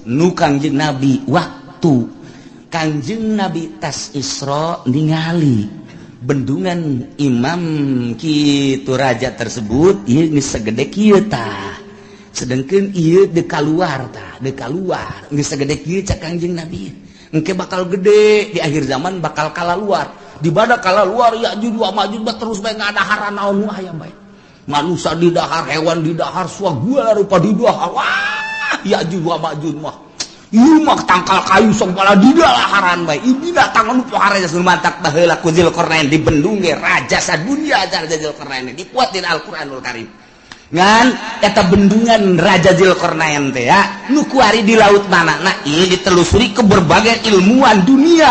Nu Kangjeng Nabi, waktu Kangjeng Nabi tas Isra, ningali bendungan imam kitu, raja tersebut ieu geus segede kieu tah, sedangkan ieu dek keluar tah, dek keluar geus segede kieu. Cak Kangjeng Nabi, engke bakal gede di akhir zaman, bakal kala luar di pada kala luar Ya'juj wa Ma'juj terus bae ngadaharan naon nu aya bae, manusia di dahar, hewan di dahar, segala rupa di dahar. Wah, Ya'juj wa Ma'juj mah ieu mah tangkal kayu sok bala di dalaharan bae. Ieu binatang anu pohara geus mantak baheula ku Zulkarnain dibendung ge, raja sadunya raja Zulkarnain dipuat di Al-Qur'anul Karim. Ngan eta bendungan Raja Zulkarnain teh ya nu kuari di laut mana? Nah, ini ditelusuri ke berbagai ilmuwan dunia,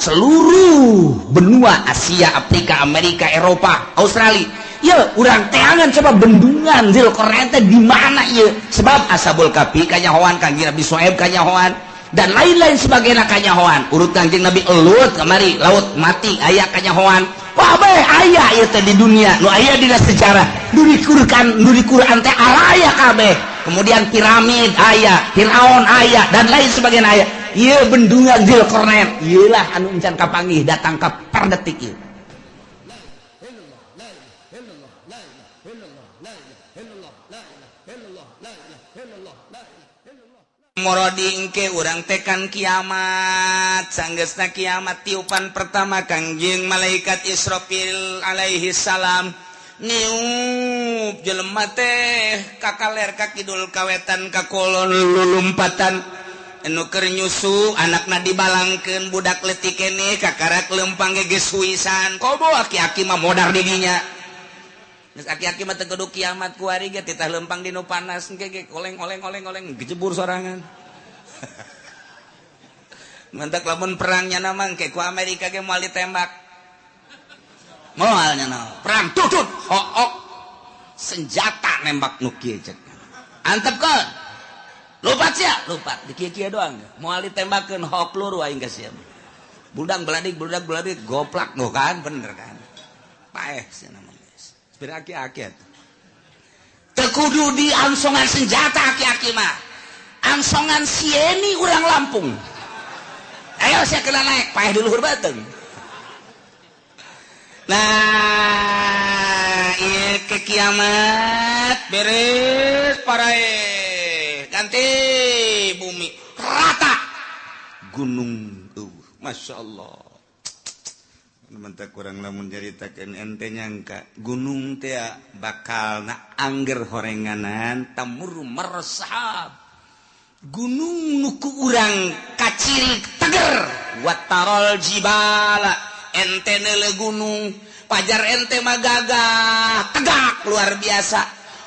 seluruh benua Asia, Afrika, Amerika, Eropa, Australia. Ya, urang teangan coba bendungan Zulkarnain teh di mana ieu, sebab Ashabul Kahfi kanyahoan, Kangjeng Nabi Soeb kanyahoan, dan lain-lain sebagainya kanyahoan. Urut Kangjeng Nabi Lut kamari laut mati aya kanyahoan. Wah, bae aya ieu teh di dunia nu aya dina sejarah, nu di Quran, nu di Quran teh araya kabeh. Kemudian piramid aya, Firaun aya, dan lain sebagainya aya. Ieu bendungan Zulkarnain ieu lah anu encan kapanggih datang ka per detik ieu. Morodingke urang tekan kiamat, sanggeusna kiamat, tiupan pertama Kangjeng malaikat Israfil alaihi salam niup, jelema teh kakaler ka kidul, kawetan ka kulon, lulumpatan. Anu keur nyusu anakna dibalangkeun, budak leutik keneh kakarak lempang ge geus huisan. Komo aki-aki mah modar didinya. Geus aki-aki mah teu kudu kiamat kuari ge titah lempang di nu panas engke ge oleng oleng oleng oleng, gejebur sorangan. Mantak lamun perangnya nama engke ku Amerika ge moal ditembak. Moal nya perang tutut hook senjata nembak nu kieu, cek. Antepkeun. Lupat sia, lupat di kieu-kieu doang. Moal ditembakeun hook peluru aing ka sia. Budak beladik, budak beladik goplak nu kan bener kan. Paeh sia nama. Aki-aki teu kudu di angsongan senjata, aki-aki mah angsongan sieni urang Lampung. Ayo saya kena naik paeh di luhur bateng. Nah, iya ke kiamat beres parae, ganti bumi rata, gunung Masya Allah. Mentak kurang lamun nyaritakeun ente nyangka gunung teh bakal na angger horenganan tamur meresahab. Gunung nu ku urang kaciri teger, watarol jibala, ente neule gunung pajar ente mah gagah tegak luar biasa,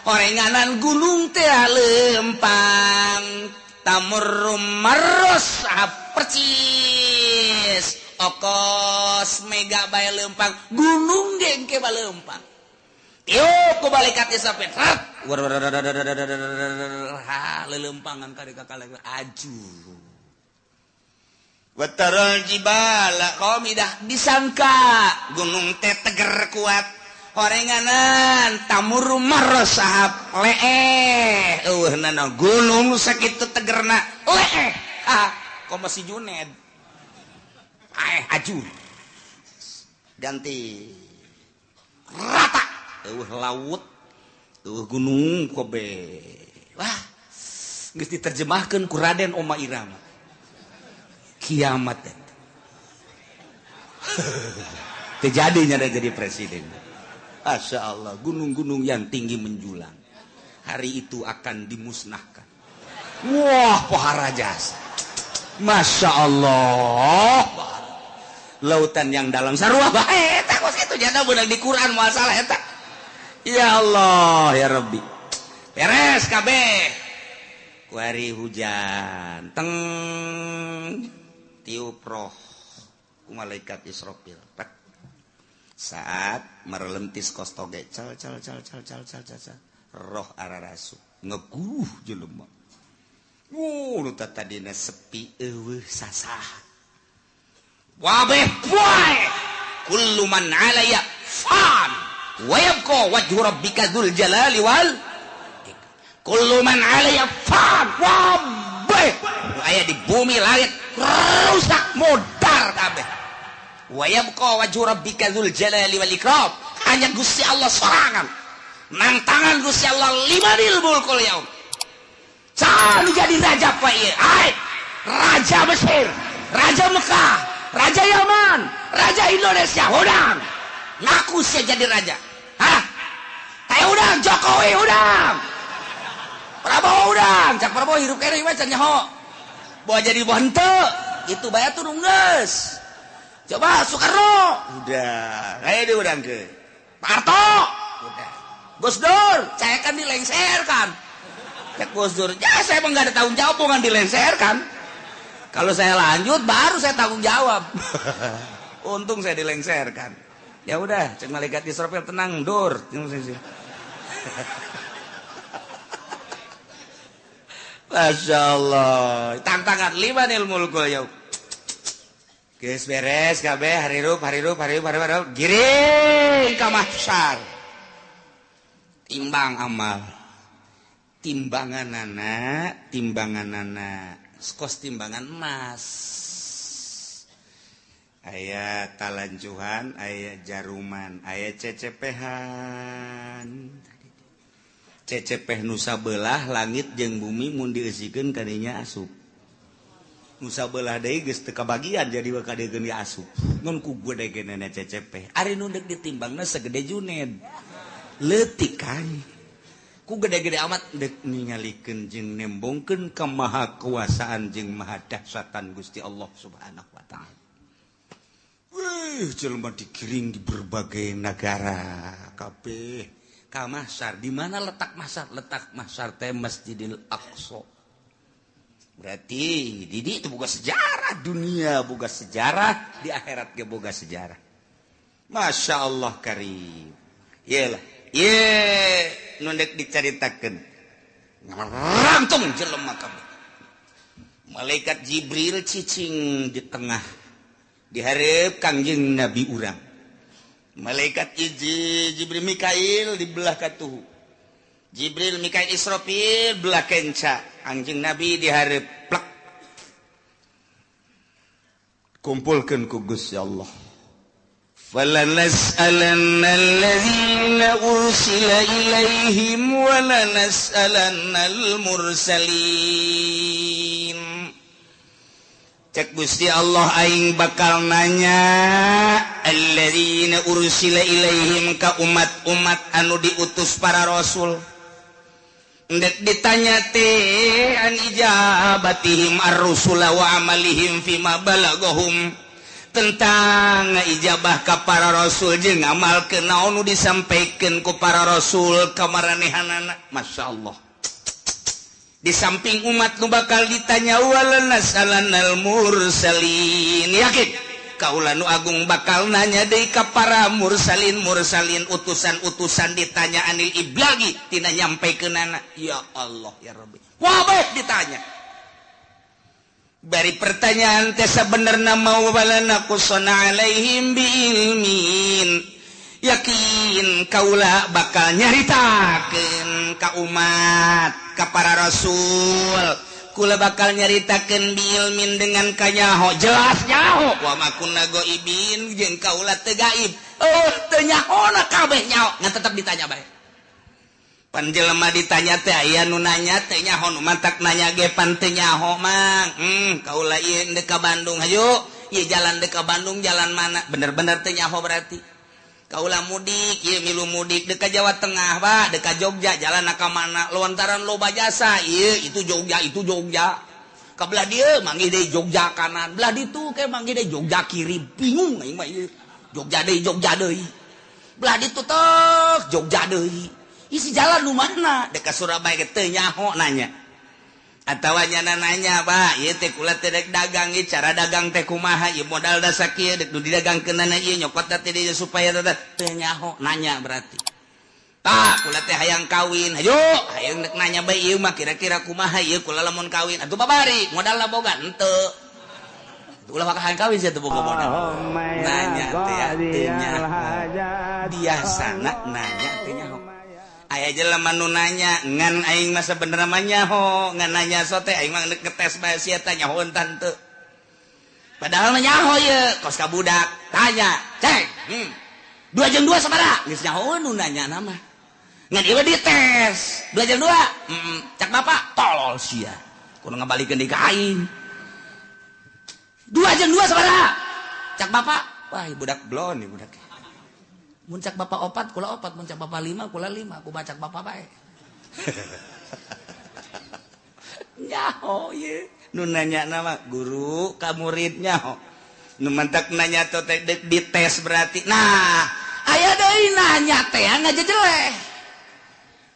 horenganan gunung teh lempang, tamur meresahab percis okos mega bae lempang, gunung ge engke lempang. Tiup ku malaikat sampai rat ha lelempangan kari kakale aju. Wataral jibala qamidah, disangka gunung teh teger kuat, horenganan tamur marosahab leeh, eueuh nana gunung sakitu tegerna leeh. Ah, komo si Juned aju, ganti rata, eueuh laut, eueuh gunung kobe. Wah, geus diterjemahkeun ku Raden Oma Irama kiamat eta terjadinya ada jadi presiden. Masya Allah, gunung-gunung yang tinggi menjulang hari itu akan dimusnahkan. Wah, pohara jasa. Masya Allah, lautan yang dalam sarua bae eta kos kitu jana beunang di Quran moal salah eta. Ya Allah ya Rabbi, beres kabeh kuari hujan teng, tiup roh ku malaikat Israfil. Pek. Saat merelentis kos toge cal cal cal cal cal cal cal, cal. Roh ararasu ngeguh jelema. Nu tadina sepi eueuh sasah. Wabeh poe kullu man 'alayya fan wa yabqa wajhu rabbika dzul jalali wal, kullu man 'alayya fan, wabeh. Kabeh nu aya di bumi langit rusak modar kabeh. Wa yabqa wajhu rabbika dzul jalali wal ikram. Hanya Gusti Allah sorangan. Nantangan Gusti Allah limanil mulkul yaum. Saha nu jadi raja poe ieu? Ai, Raja Mesir, Raja Mekah, Raja Yaman, Raja Indonesia, hudang. Ngaku sia jadi raja. Hah? Kayak udang Jokowi udang. Prabowo udang, cak Prabowo hirup kene mah can nyaho. Bawa jadi bawa henteu, itu bae turun geus. Coba Soekarno, udah, kayak dia udang ke. Pak Harto, udah. Gus Dur, saya kan dilengserkan. Cak Gus Dur, ya saya emang gak ada tanggung jawab bukan dilengserkan. Kalau saya lanjut baru saya tanggung jawab. Untung saya dilengserkan. Ya udah, cek malaikat Israfil tenang, Dur. Masya Allah. Tantangan limanil mulkul yaum. Geus beres kabeh harirup harirup harirup harirup giring ka mahsyar. Timbang amal. Timbanganana, timbanganana. Kos timbangan emas. Aya talanjuhan, aya jaruman, aya cecepehan. Cecepeh nusa belah langit jeung bumi mun dieusikeun kadinya asup. Nusa belah deui geus teu kabagian jadi we kadiekeun ge asup. Ngan ku gede-gedena cecepeh. Ari nu deuk ditimbangna segede Juned. Leutik kan. Ku gede-gede amat deuk ningalikeun jeung nembongkeun kemahakuasaan jeung mahadahsyatan Gusti Allah Subhanahu wa taala. Wih, jelema digiring di berbagai negara kabeh ka mahsyar. Di mana letak mahsyar? Letak mahsyar teh Masjidil Aqsa. Berarti di itu boga sejarah dunia, boga sejarah di akhirat ge boga sejarah. Masya Allah karim. Iyalah, ye nu deuk dicaritakeun. Ngarangtung jelema kabeh. Malaikat Jibril cicing di tengah dihareup Kangjeng Nabi urang. Malaikat Jibril Mikail di belah katuhu. Jibril Mikail Israfil belah kenca. Kangjeng Nabi dihareup plek. Kumpulkeun ku Gusti Allah. Falanas'alanna alladzina ursila ilaihim wa lanas'alannal mursalin. Cek Gusti Allah aing bakal nanya alladzina ursila ilaihim ka umat-umat anu diutus para rasul. Ndek ditanya teh an ijabatihim ar-rusula wa amalihim fima balagahum, tentang ijabah ka para rasul jeung ngamalkeun naon nu disampaikeun ku para rasul ka maranehanana. Masya Allah. Di samping umat nu bakal ditanya walanasalanal mursalin, yakin kaula nu agung bakal nanya deui ka para mursalin mursalin utusan-utusan ditanya anil iblagi tina nyampaikeunana. Ya Allah ya Rabbi, wabeh ditanya. Bari pertanyaan teh sabenerna mau walana qusana alaihim biilmin, yakin kaula bakal nyaritakeun ka umat ka para rasul, kula bakal nyaritakeun biilmin dengan kanyaho, jelas nyaho, wa ma kunna ghaibin jeung kaula teu gaib, oh teu nyahona kabeh nyaho, ngan tetep ditanya bae. Pan jelema ditanya teh aya nu nanya teh nyaho, nu mantak nanya ge pan teu nyaho mang. Kaula ieu deuk ka Bandung hayu, ieu jalan deuk ka Bandung jalan mana? Bener-bener teu nyaho berarti. Kaula mudik, ieu milu mudik deuk ka Jawa Tengah, Pak, deuk ka Jogja, jalan ka mana? Lontaran loba jasa, ieu itu Jogja, itu Jogja. Ka belah dieu manggih deui Jogja kanan, belah ditu ke manggih deui Jogja kiri, bingung aing mah ieu. Jogja deui, Jogja deui. Belah ditu tek Jogja deui. Isi jalan nu mana? Deuk ka Surabaya ge teu nyaho nanya. Atawa nyana nanya, Pak, ieu teh kula teh dek dagang, ieu cara dagang teh kumaha, ieu modal da sakieu dek nu didagangkeunana ieu nyokot teh dieu supaya teh nyaho nanya berarti. Tah, kula teh hayang kawin, hayu, hayang dek nanya bae ieu mah kira-kira kumaha ieu kula lamun kawin. Atuh babari, modalna boga henteu. Ulah bakal hayang kawin sia teu boga modal. Nanya teh teu nyaho. Biasana nanya teh nyaho. Aya jelema nu nanya ngan aing mah sabenerna mah nyaho, ngan nanya sote aing mah ngetes bae sia teh nyahoeun tante. Padahal mah nyaho ye, kos ka budak, tanya, cek. 2 jeung 2 sabaraha? Geus nyahoeun nu nanya nama. Ngan ieu dites, 2 jeung 2. Cak bapak tolol sia. Kudu ngabalikeun deui ka aing. 2 jeung 2 sabaraha? Cak bapak, wah budak blon nih budak. Mun cak bapak 4, kula 4, mun cak bapak 5, kula 5, ku bacak bapak bae. Nyaho ye, nu nanya nama guru ka murid nyaho. Nu mantak nanya teh dites berarti. Nah, aya deui nanya teh ngajejeleh.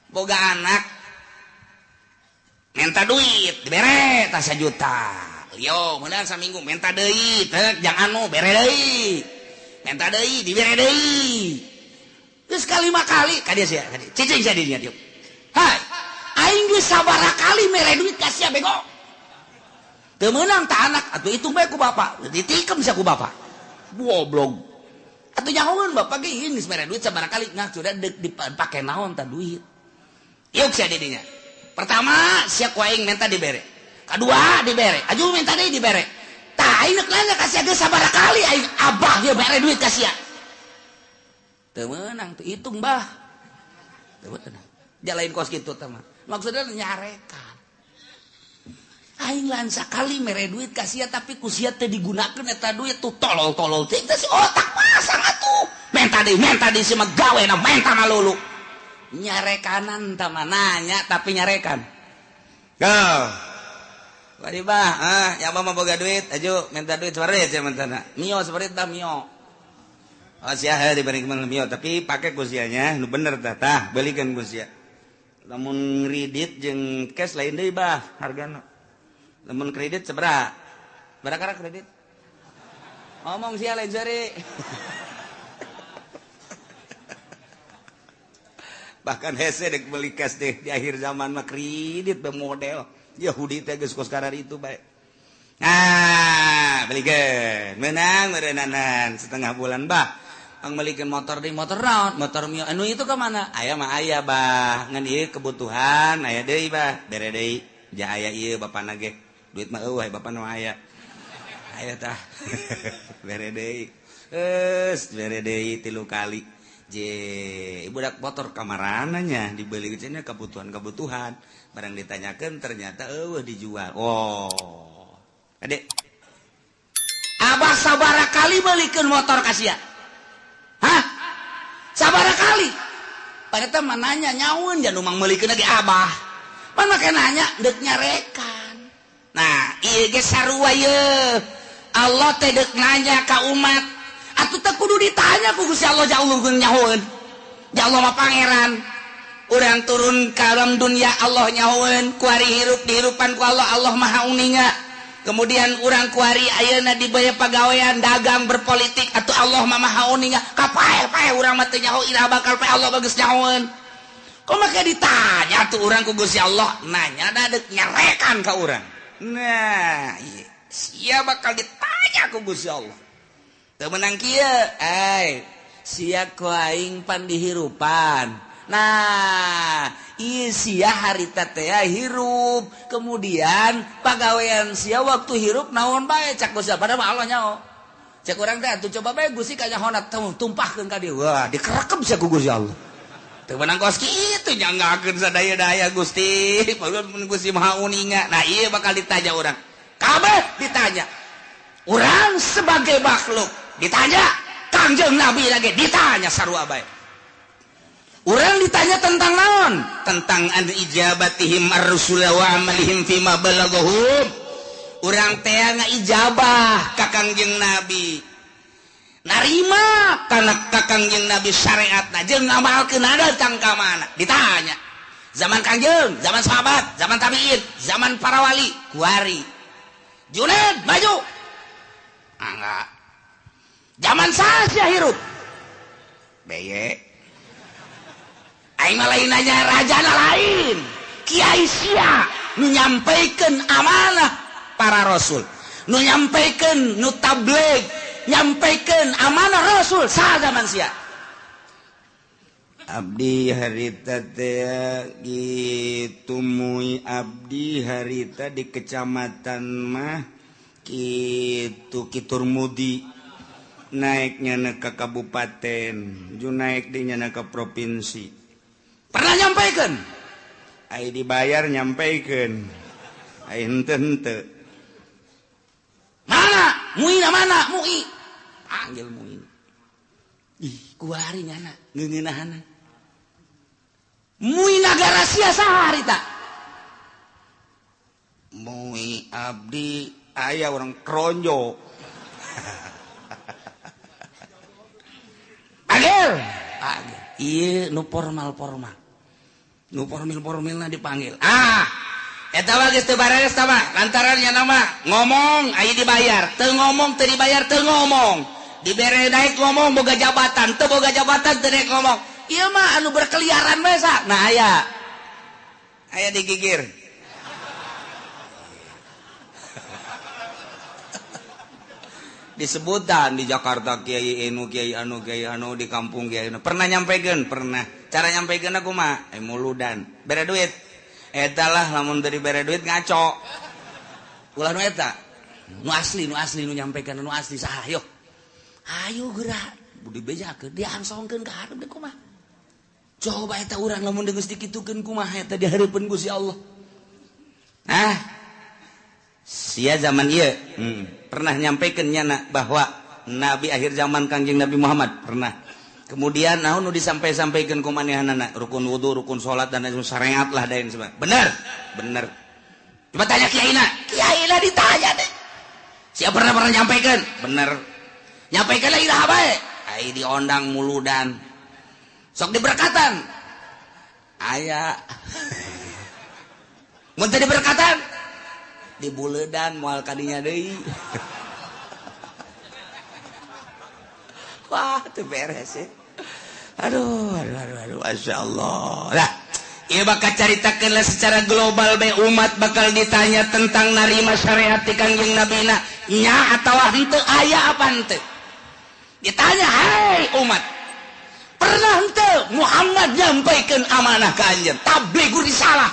Boga anak minta duit dibere tah 1 juta. Lio, meunang saminggu minta deui, teh jang anu bere deui. Minta deui dibere deui. Geus kalima kali ka dieu sia, ka dieu. Cicing sia dinya dieu. Hai, aing geus sabaraha kali mere duit ka sia bego. Teu meunang ta anak atuh hitung bae ku bapak. Ditikem sia ku bapak. Goblok. Atuh nyahoeun bapak ge ieu geus mere duit sabaraha kali, nah sudah dipake naon ta duit. Yuk sia dinya. Pertama sia ku aing minta dibere. Kadua dibere, aju minta deui dibere. Tah aing neuk nanya ka sia geus sabaraha kali aing abah ieu mere duit ka sia. Teu meunang teu hitung bah. Teu meunang. Jalain kos kitu teh mah. Maksudna nyarekan. Aing lain sakali mere duit ka sia tapi ku sia teu digunakeun eta duit tuh tolol-tolol teh si otak pasang atuh. Menta deui si mah gawena menta malulu. Nyarekanan tah mah nanya tapi nyarekan. Go. Wadi bah, ya mah boga duit, aju minta duit separit sia mentana. Mio separit tah mio. Oh sia heuh diberi mio tapi pake ku sianya nu bener tah tah belikeun ku sia. Lamun kredit jeung cash lain deui bah hargana. Lamun kredit sabaraha? Sabaraha kredit? Ngomong sia lain seri. Bahkan hese dek beli cash deh di akhir zaman mah kredit be model. Yahudi teh geus kos karar itu bae. Nah, belikeun. Menang meureunanan setengah bulan bah. Pang belikeun motor deui motor naon? Motor mio anu itu ka mana? Aya mah aya bah. Ngan ieu kebutuhan aya deui bah. Bere deui. Ja aya ieu bapana ge. Duit mah eueuh bapana mah aya. Aya tah. Bere deui. Geus bere deui 3 kali. Je, budak motor kamarananya dibeli cenah kebutuhan-kebutuhan. Barang ditanyakan ternyata eueuh dijual. Oh. Adek. Abah sabaraha kali belikeun motor ka sia? Hah? Sabaraha kali? Padahal mah nanya nyaun jangan mang meulikeun lagi abah. Pan make nanya deuk nyarekan. Nah, ieu ge sarua ye. Allah teh deuk nanya ka umat. Atuh teh kudu ditanya ku Gusti Allah jauh nyahoeun. Ya Allah mah pangeran. Urang turun ka alam dunia Allah nyahoeun, kuari hirup dihirupan ku Allah, Allah Maha Uninga. Kemudian urang kuari ayeuna dibaya pagawean dagang berpolitik atuh Allah mah Maha Uninga. Kapae-pae urang mah teu nyaho iraha bakal pae Allah bagus nyahoeun. Kok make ditanya tuh urang ku Gusti Allah, nanya da deuk nyarekan ka urang. Nah, ieu sia bakal ditanya ku Gusti Allah. Teu meunang kieu, ai sia ku aing pan dihirupan. Nah, ieu sia harita teh hirup, kemudian pagawean sia waktu hirup naon bae cak Gusti padahal mah Allah nyaho. Cek urang teh atuh coba bae Gusti ka nyahona tumpahkeun ka dieu. Wah, dikerekep sia ku Gusti Allah. Teu meunang kos kitu nyanggakeun sadaya-daya Gusti, padahal Gusti Maha Uninga. Nah, ieu bakal ditanya urang. Kabeh ditanya. Urang sebagai makhluk ditanya, Kangjeng Nabi lagi ditanya sarua bae. Urang ditanya tentang naon? Tentang an ijabatihim ar-rusul wa amalihim fima balaghum. Urang teh ngaijabah ka Kangjeng Nabi. Narima kana ka Kangjeng Nabi syariatna jeung ngamalkeun datang ka mana? Ditanya. Zaman Kangjeng, zaman sahabat, zaman tabiin, zaman para wali, kuari. Junaid maju. Enggak. Zaman saja hirup. Beye. Aing mah lain nanya rajana lain. Kiai sia nu nyampaikan amanah para rasul, nu nyampaikan nu tabligh, nyampaikan amanah rasul saha zaman sia. Abdi harita teh gitu mui abdi harita di kecamatan mah kitu Kiturmudi naiknya ke kabupaten ju naik di nyana ke provinsi pernah nyampaikan ai dibayar nyampaikan ai henteu henteu mana muina mana mui panggil mui ih kuari nyana ngeungeunahana mui nagara sia saha harita mui abdi aya orang kronjo panggil panggil ieu nu formal-formal nu formil-formilna dipanggil ah eta mah geus teu bareres tah mah lantaran nya nama ngomong aya dibayar teu ngomong teu dibayar teu ngomong dibere naik ngomong boga jabatan teu boga jabatan teu naik ngomong ieu mah anu berkeliaran bae sa nah aya aya digigir disebutan di Jakarta kiai anu kiai anu kiai anu di kampung kiai anu pernah nyampaikan pernah cara nyampaikan aku mah muludan bere duit eta lah lamun dari bere duit ngaco ulah nu eta nu asli nu nyampaikan nu asli saha ayo ayo geura budi bejakeun diangsongkeun ka hareup deui kumaha coba eta urang lamun geus dikitukeun kumaha eta di hareupeun Gusti Allah ah sia zaman ieu pernah nyampaikan nyana bahwa nabi akhir zaman Kangjeng Nabi Muhammad pernah kemudian naon nu disampai-sampaikeun ku manehanana rukun wudu rukun salat dan lain syariat lah dain sebagainya bener bener coba tanya kiaina kiaina ditanya deh siapa pernah pernah nyampaikan bener nyampaikan lagi dah bae ai diondang muludan sok diberkatan aya mun teu diberkatan dibuledan moal kadinya deui wah teu beres ya aduh aduh aduh aduh masyaallah lah ieu bakal caritakeun lah secara global bae umat bakal ditanya tentang narima syariat ti Kangjeng Nabina nya atawa henteu aya apa henteu ditanya hai umat pernah henteu Muhammad nyampaikeun amanah ka anjeun tabligh risalah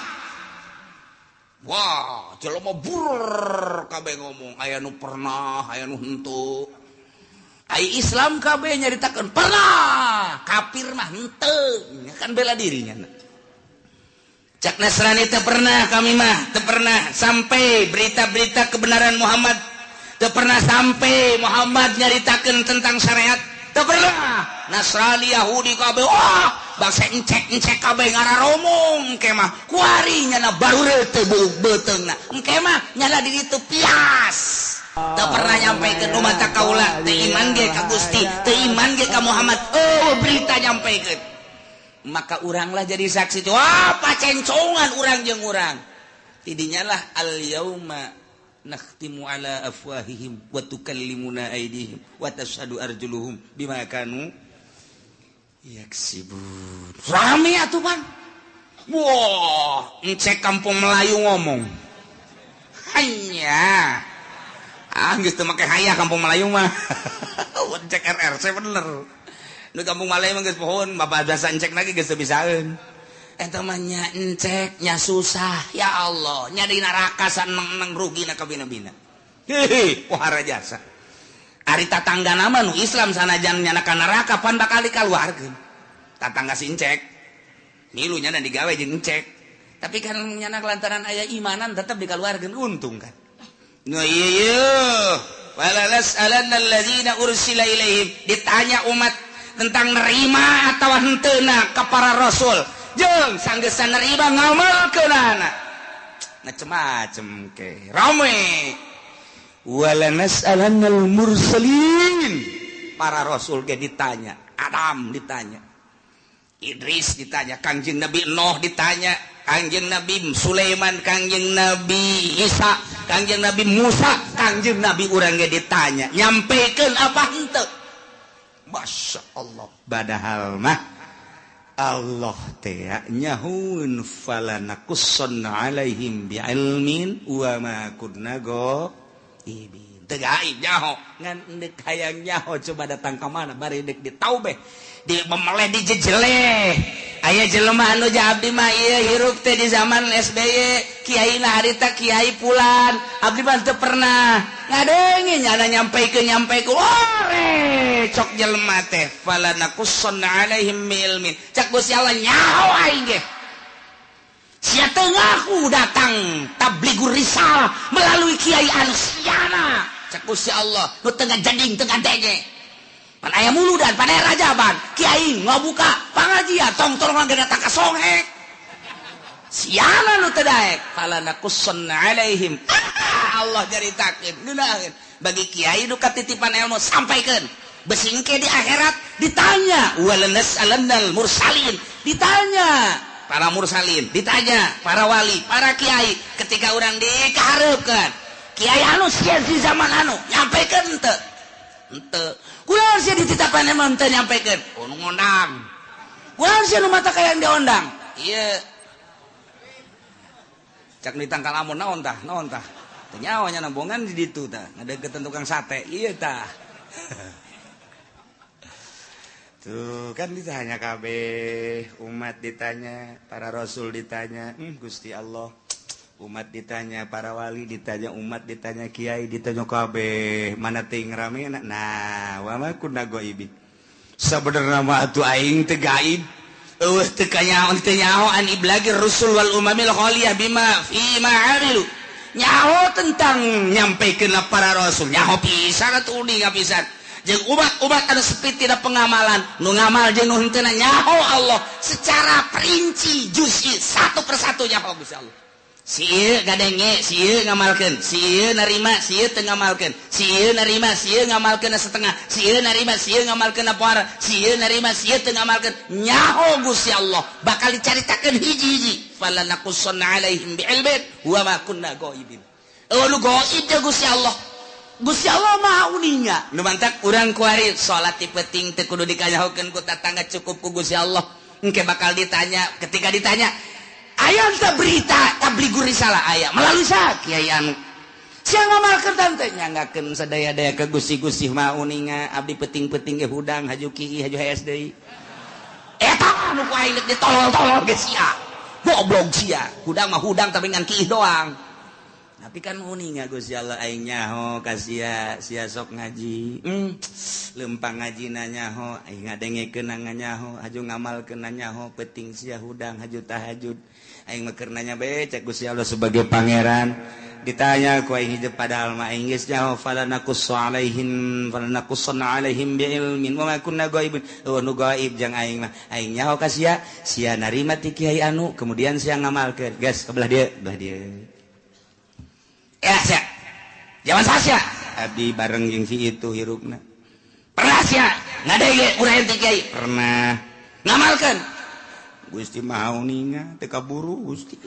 wah jelema bur kabeh ngomong aya nu pernah aya nu henteu ai Islam kabeh nyaritakeun pernah kafir mah henteu kan bela dirinya cak Nasrani teu pernah kami mah teu pernah sampai berita-berita kebenaran Muhammad teu pernah sampai Muhammad nyaritakeun tentang syariat teu pernah Nasrani Yahudi kabeh wah bangsa encek-encek kabeh ngararomong engke mah kuari nyana baru teu beuteungna engke mah nyana di ditu pias teu pernah nyampaikeun umat kaula teu iman ge ka Gusti teu iman ge ka Muhammad oh berita nyampaikeun maka uranglah jadi saksi wah pacencongan urang jeung urang tidinya lah al yauma nakhtimu ala afwahihim wa tukallimuna aydihim wa tashhadu arjuluhum bima kanu yaksibun rame atuh pan wah encek kampung Melayu ngomong hanya ah geus teu make hayah kampung Melayu mah encek RRC bener nu kampung Melayu mah geus pohon bapak biasa encek lagi geus teu bisaeun eta mah nya encek nya susah ya Allah nya di neraka saneng-neng rugina ka bina-bina hehe pohara jasa ari tatangga nama nu Islam sanajan nyana ka neraka pan bakal dikaluarkeun tatangga si encek milu nyana digawe jeung encek tapi kan nyana lantaran aya imanan tetep dikaluarkeun untung kan nu ieu ieu wala las'alanna allazina ursila ilaihim ditanya umat tentang nerima atawa henteuna ka para rasul jeung sanggeusna nerima ngamalkeunana macem-macem ke rame wala nas'alannal mursalin para rasul ge ditanya Adam ditanya Idris ditanya Kangjeng Nabi Nuh ditanya Kangjeng Nabi Sulaiman Kangjeng Nabi Isa Kangjeng Nabi Musa Kangjeng Nabi urang ge ditanya nyampaikan apa henteu Masya Allah padahal mah Allah teh nyahun falanakusson alaihim bi'ilmin wa ma kunna ghaibin. Teu gaib nyaho ngan deuk hayang nyaho coba datang ka mana bari deuk ditaubeh di memeleh dijejeleh. Aya jelema anu ja abdi mah ieu hirup teh di zaman SBY kiai na harita kiai pulan abdi mah teu pernah ngadenge nyana nyampaikeun nyampaikeun ore cok jelema teh fala naqussanna alaihim bi ilmin cak Gusti Allah nyaho aing ge sia teu ngaku datang tabligur risalah melalui kiai anu siana cak Gusti Allah nu teu ngajading teu ngadenge pan aya muludan pan aya rajaban kiai ngabuka pangajian tong-tolongan ge datang ka songhek siana nu teu daek fala naqussanna alaihim. Allah caritakeun ngeunaheun bagi kiai nu katitipan ilmu sampaikeun besingke di akhirat ditanya walanas'alannal mursalin ditanya para mursalin ditanya para wali para kiai ketika urang dikahareupeun kiai anu sia di zaman anu nyampaikeun henteu henteu kunaon sia dititapan emang teu nyampaikeun oh nu ngondang kunaon sia nu mata kayang diondang ieu cak nu ditangkal amun naon tah teu nyaho nya nambongan di ditu tah ngadeukeutan tukang sate ieu tah. Tuh kan ditanya kabeh umat ditanya para rasul ditanya Gusti Allah umat ditanya para wali ditanya umat ditanya kiai ditanya kabeh mana ting rame nah wa ma kunna ghaibin sabenerna mah atuh aing teu gaib eueuh teu kanyaho teu nyaho an iblagir rusul wal umamil khaliyah bima fi ma amilu nyaho tentang nyampaikeun para rasul nyaho pisan atuh uninga pisan jeung umat-umat anu sepi tidak pengamalan nu ngamal jeung nu henteu nyaho Allah secara perinci juz'i satu persatu nyaho Gusti Allah. Si ieu gadenge si ieu ngamalkeun si ieu narima si ieu teu ngamalkeun si ieu narima si ieu ngamalkeun setengah si ieu narima si ieu ngamalkeun poara si ieu narima si ieu teu ngamalkeun nyaho Gusti Allah bakal dicaritakeun hiji-hiji fala naqussanna alaihim bi'ilmin wa ma kunna ghaibin. Eueuh nu gaib jeung Gusti Allah. Gusti Allah maha uninga. Nu mantak urang kuari salat ti peuting teu kudu dikanyahokeun ku tatangga cukup ku Gusti Allah. Engke bakal ditanya ketika ditanya aya teu berita tabligur risalah aya melalui sa kiai anu. Sia ngamalkeun teh nyanggakeun sadaya-daya ke Gusti-Gusti maha uninga abdi peuting-peuting ge hudang haju kieu haju hees deui. Eta anu ku aing deuk ditolol-tolol ge sia. Goblok sia. Hudang mah hudang tapi ngan kieu doang. Tapi kan uninga Gusti Allah aing nyaho ka sia, sia sok ngaji. Lempang ngajina nyaho, aing ngadengekeun nyaho, haju ngamalkeun nyaho, peuting sia hudang haju tahajud. Aing mah keur nanya bae cek Gusti Allah sebagai pangeran. Ditanya ku aing hijab padahal mah aing geus nyaho fala naqussu alaihim fala naqussanna alaihim bi ilmin wa ma kunna ghaibin. Eueuh nu gaib jang aing mah. Aing nyaho ka sia, sia narima ti kiai anu, kemudian sia ngamalkeun. Geus kebelah dieu, belah dieu. Ya sia. Zaman sia. Abdi bareng jeung si itu hirupna. Pernah sia ngadege urang ti kiai? Pernah. Ngamalkeun. Gusti maha uninga teu kaburu Gusti.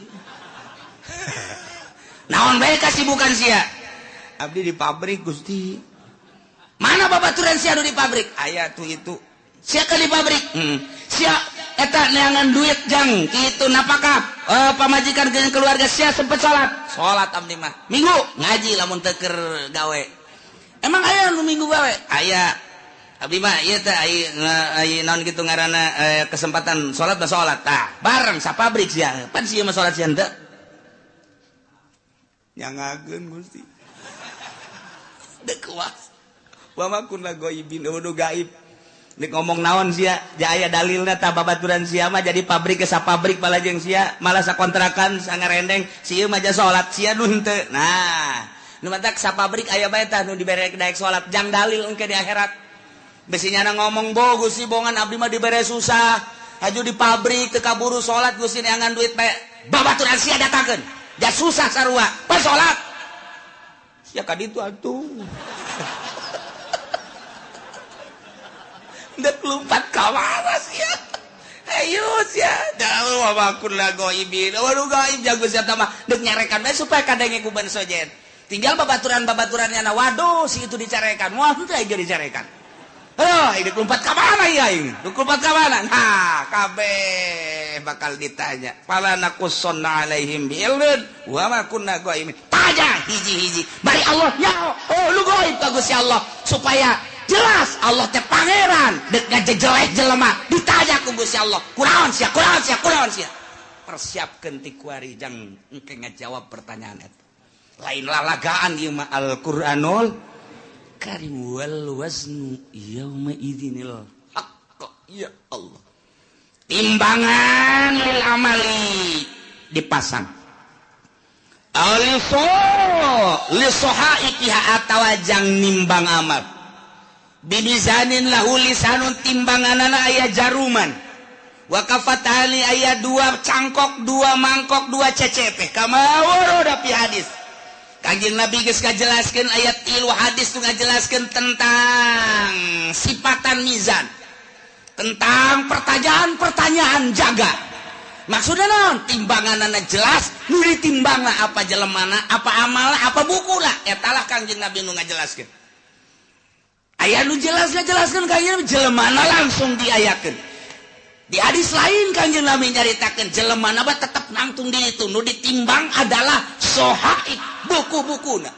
Naon bae kasibukan sia? Abdi di pabrik Gusti. Mana babaturan sia nu di pabrik? Aya tuh itu. Sia ke di pabrik? Sia eta neangan duit jang kitu napakah pamajikan jeung keluarga sia sempet salat. Salat abdi mah. Minggu ngaji lamun teu keur gawe. Emang aya nu minggu gawe? Aya. Abdi mah ieu teh ai naon kitu ngaranna kesempatan salat mah salat. Tah, bareng sa pabrik sia. Pan sia mah salat sia henteu. Nyangakeun Gusti. Deuk kuas. Wa ma kunna ghaibin eueuh gaib. Nek ngomong naon sia, ja aya dalilna tah babaturan sia mah jadi pabrik ke sapabrik balajeng sia, malah sakontrakan sangarendeng, si ieu mah ja salat sia nu henteu. Nah, nu matak sapabrik aya bae tah nu dibere daek salat jang dalil engke di akhirat. Besi nyana ngomong bo Gusti bongan abdi mah dibere susah, haju di pabrik teu kaburu salat Gusti neangan duit bae. Babaturan sia datangkeun. Ja susah sarua, pas salat. Sia ka ditu atuh. Dek lompat ka mana sia? Ayo sia, dah wa kunna ghaibin. Wa gaib jago sia mah dek nyarekan bae supaya kadenge ku ban sojen. Tinggal babaturan-babaturannya na waduh si itu dicarekan. Wah henteu aing dicarekan. Aduh, ini lompat ka mana ya aing? Dek lompat ka mana? Nah, kabeh bakal ditanya. Fala naqussanna alaihim bi ilmin wa ma kunna ghaibin. Ditanya hiji-hiji bari Allah nyaho. Oh, lu goib ka Gusti Allah supaya jelas Allah teh pangeran dek ngajejelek jelema ditanya ku Gusti Allah, kunaon sia, kunaon sia, kunaon sia. Persiapkeun ti kuari jang engke ngajawab pertanyaan eta. Lain lalagaan ieu mah Al-Qur'anul Karim. Wal waznu yauma idzinil haqq. Ya Allah, timbangan lil amali dipasang aliso lisohaikiha atawa jang nimbang amal bimizanin lahu lisanun, timbanganana aya jaruman, wa kafatani aya dua cangkok, dua mangkok, dua cecepe, kama warada fi hadis. Kanjeng Nabi geus ngajelaskeun ayat 3 hadis nu ngajelaskeun tentang sifatan mizan, tentang pertanyaan-pertanyaan jaga. Maksudnya naon? Timbanganana jelas, nu ditimbangna apa jelemana, apa amalna, apa bukuna. Eta lah Kanjeng Nabi nu ngajelaskeun. Aya nu jelas ngajelaskeun Kanjeng Nabi jelemana langsung diayakeun. Di hadis lain Kanjeng Nabi nyaritakeun jelemana mah tetep nangtung di itu, nu ditimbang adalah sohaib, buku-bukuna.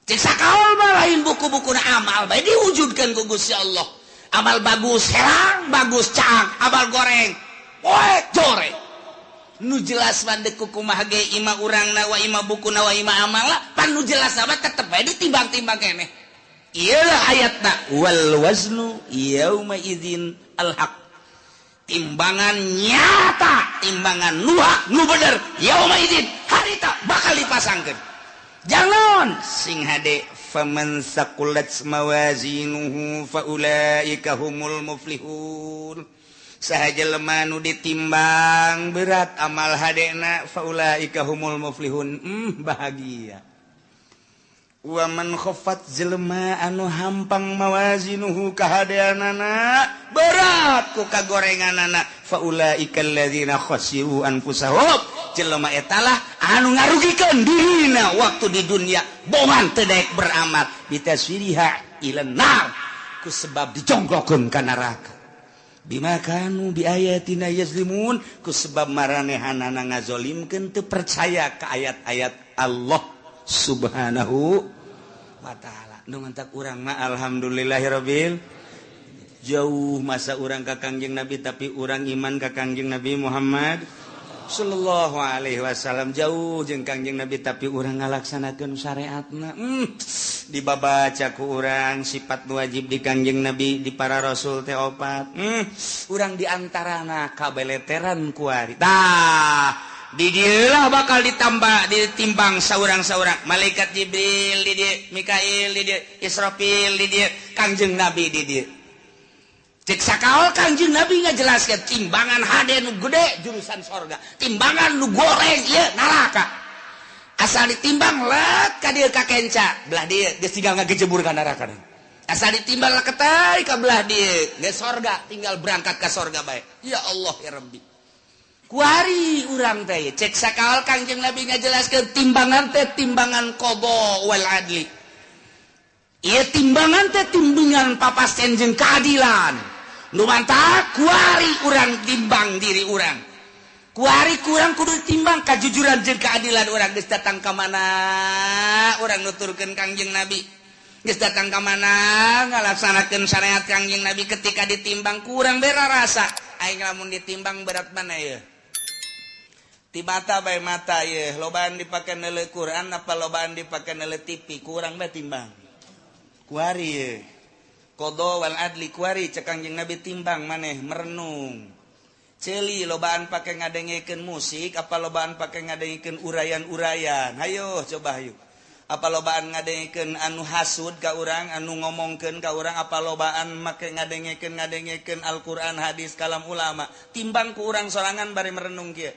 Cek sakaol mah lain buku-bukuna, amal bae diwujudkeun ku Gusti Allah. Amal bagus herang, bagus caang, amal goreng poek jore. Nu jelas mah deuk kumaha ge ima urangna wa ima bukuna wa ima amalna, pan nu jelas mah tetep bae ditimbang-timbang keneh. Ieu lah ayatna wal waznu yauma idzin al haq. Timbangan nyata, timbangan nu hak, nu bener, yauma idzin harita bakal dipasangkeun. Jangan sing hade faman saqulat mawazinuhu faulaika humul muflihun. Saha jelema nu ditimbang berat amal hadena faulaika humul muflihun, bahagia. Wa man khaffat jelema anu hampang mawazinuhu kahadeanana berat ku kagorenganana faulaika alladzina khasiru anfusahum, jelema etalah anu ngarugikeun dirina waktu di dunia bongan teu daek beramal bitaswiriha ilan nar, ku sebab dijongklokeun ka neraka, bima kanu biayatina yazlimun, ku sebab maranehanana ngazolimkeun teu percaya ka ayat-ayat Allah Subhanahu wa ta'ala. Nu mantak urang mah alhamdulillahirabbil, jauh masa urang ka Kangjeng Nabi tapi urang iman ka Kangjeng Nabi Muhammad sallallahu alaihi wasallam, jauh jeung Kangjeng Nabi tapi urang ngalaksanakeun syariatna. Dibabaca ku urang sifat wajib di Kangjeng Nabi di para rasul teh opat. Urang diantarana kabeleteran kuari. Tah di dieulah bakal ditambah ditimbang saurang-saurang, malaikat Jibril di dieu, Mikail di dieu, Israfil di dieu, Kangjeng Nabi di dieu. Cek sakaol Kangjeng Nabi ngajelaskeun timbangan hade nu gede jurusan sorga, timbangan nu goreng ieu neraka. Asal ditimbang let ka dieu ka kenca, belah dieu geus tinggal ngagejebur ka neraka. Asal ditimbang leketai ka belah dieu geus sorga, tinggal berangkat ka sorga bae. Ya Allah ya Rabbi. Kuari urang teh cek sakaol Kangjeng Nabi ngajelaskeun timbangan teh timbangan qada wal adli. Ieu timbangan teh timbangan papasten jeung keadilan. Nu mantak kuari urang timbang diri urang. Kuari kurang kudu timbang kajujuran jeung keadilan urang geus datang ka mana urang nuturkeun Kangjeng Nabi. Geus datang ka mana ngalaksanakeun syariat Kangjeng Nabi, ketika ditimbang kurang bera rasa. Aing lamun ditimbang berat mana ieu? Ti mata bae mata ieu, lobaan dipake neuleuh Quran apa lobaan dipake neuleuh TV, kurang bae timbang. Kuari ieu. Qada wal adli kuari cek Kangjeng Nabi timbang maneh merenung. Ceuli lobaan pake ngadengekeun musik apa lobaan pake ngadengekeun urayan-urayan. Hayo coba hayu. Apa lobaan ngadengekeun anu hasud ka urang, anu ngomongkeun ka urang, apa lobaan make ngadengekeun Al-Qur'an, hadis, kalam ulama. Timbang ku urang sorangan bari merenung kieu.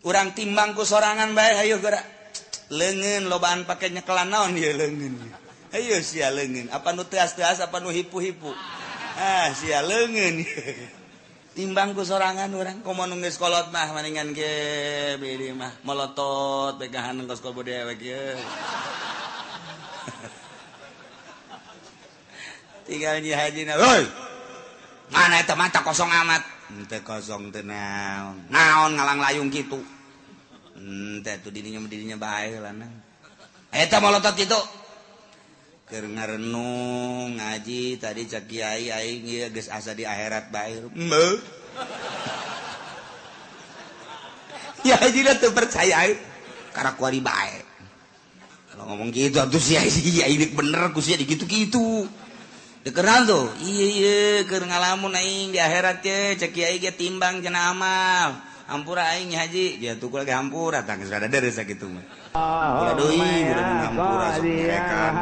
Urang timbang ku sorangan bae hayu geura. Leungeun lobaan pake nyekelan naon ieu leungeun. Hayu sia leungeun, apa nu teas-teas apa nu hipu-hipu. Ah sia leungeun. Timbang ku sorangan urang komo nu geus kolot mah maningan ge beureum mah molotot pegahan kos kobo dewek ieu. Tinggal nyi hajina, "Hoi. Mana eta mata kosong amat?" Henteu kosong teu naon. Naon ngalang layung kitu. Teh tuh dirinya bae lah nah. Eta molotot itu. Keur ngarenung ngaji tadi cak kiai aing ieu geus asa di akhirat bae. Heuh. Ya haji teu percaya aing. Karak kuari bae. Kalau ngomong gitu atuh sia ini bener ku sia digitu-gitu. Dikeran tuh. Iya iya keur ngalamun aing di akhirat ye cek kiai ge timbang cenah amal. Hampura aing haji, dia tuh lagi hampura tang geus rada deres sakitu mah. Ulah deui ulah hampura sok nyerekan.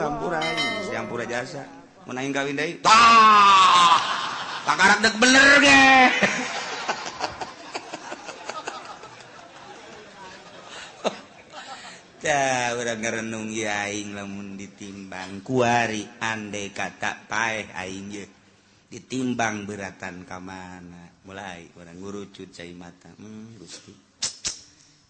Hampura aing, hampura jasa. Mun aing kawin deui. Tah! Kakarak dek bener ge. Tah urang ngarenung ieu aing lamun ditimbang kuari andai kata paeh aing ye ditimbang beratan ka mana mulai urang ngurucut cai mata Gusti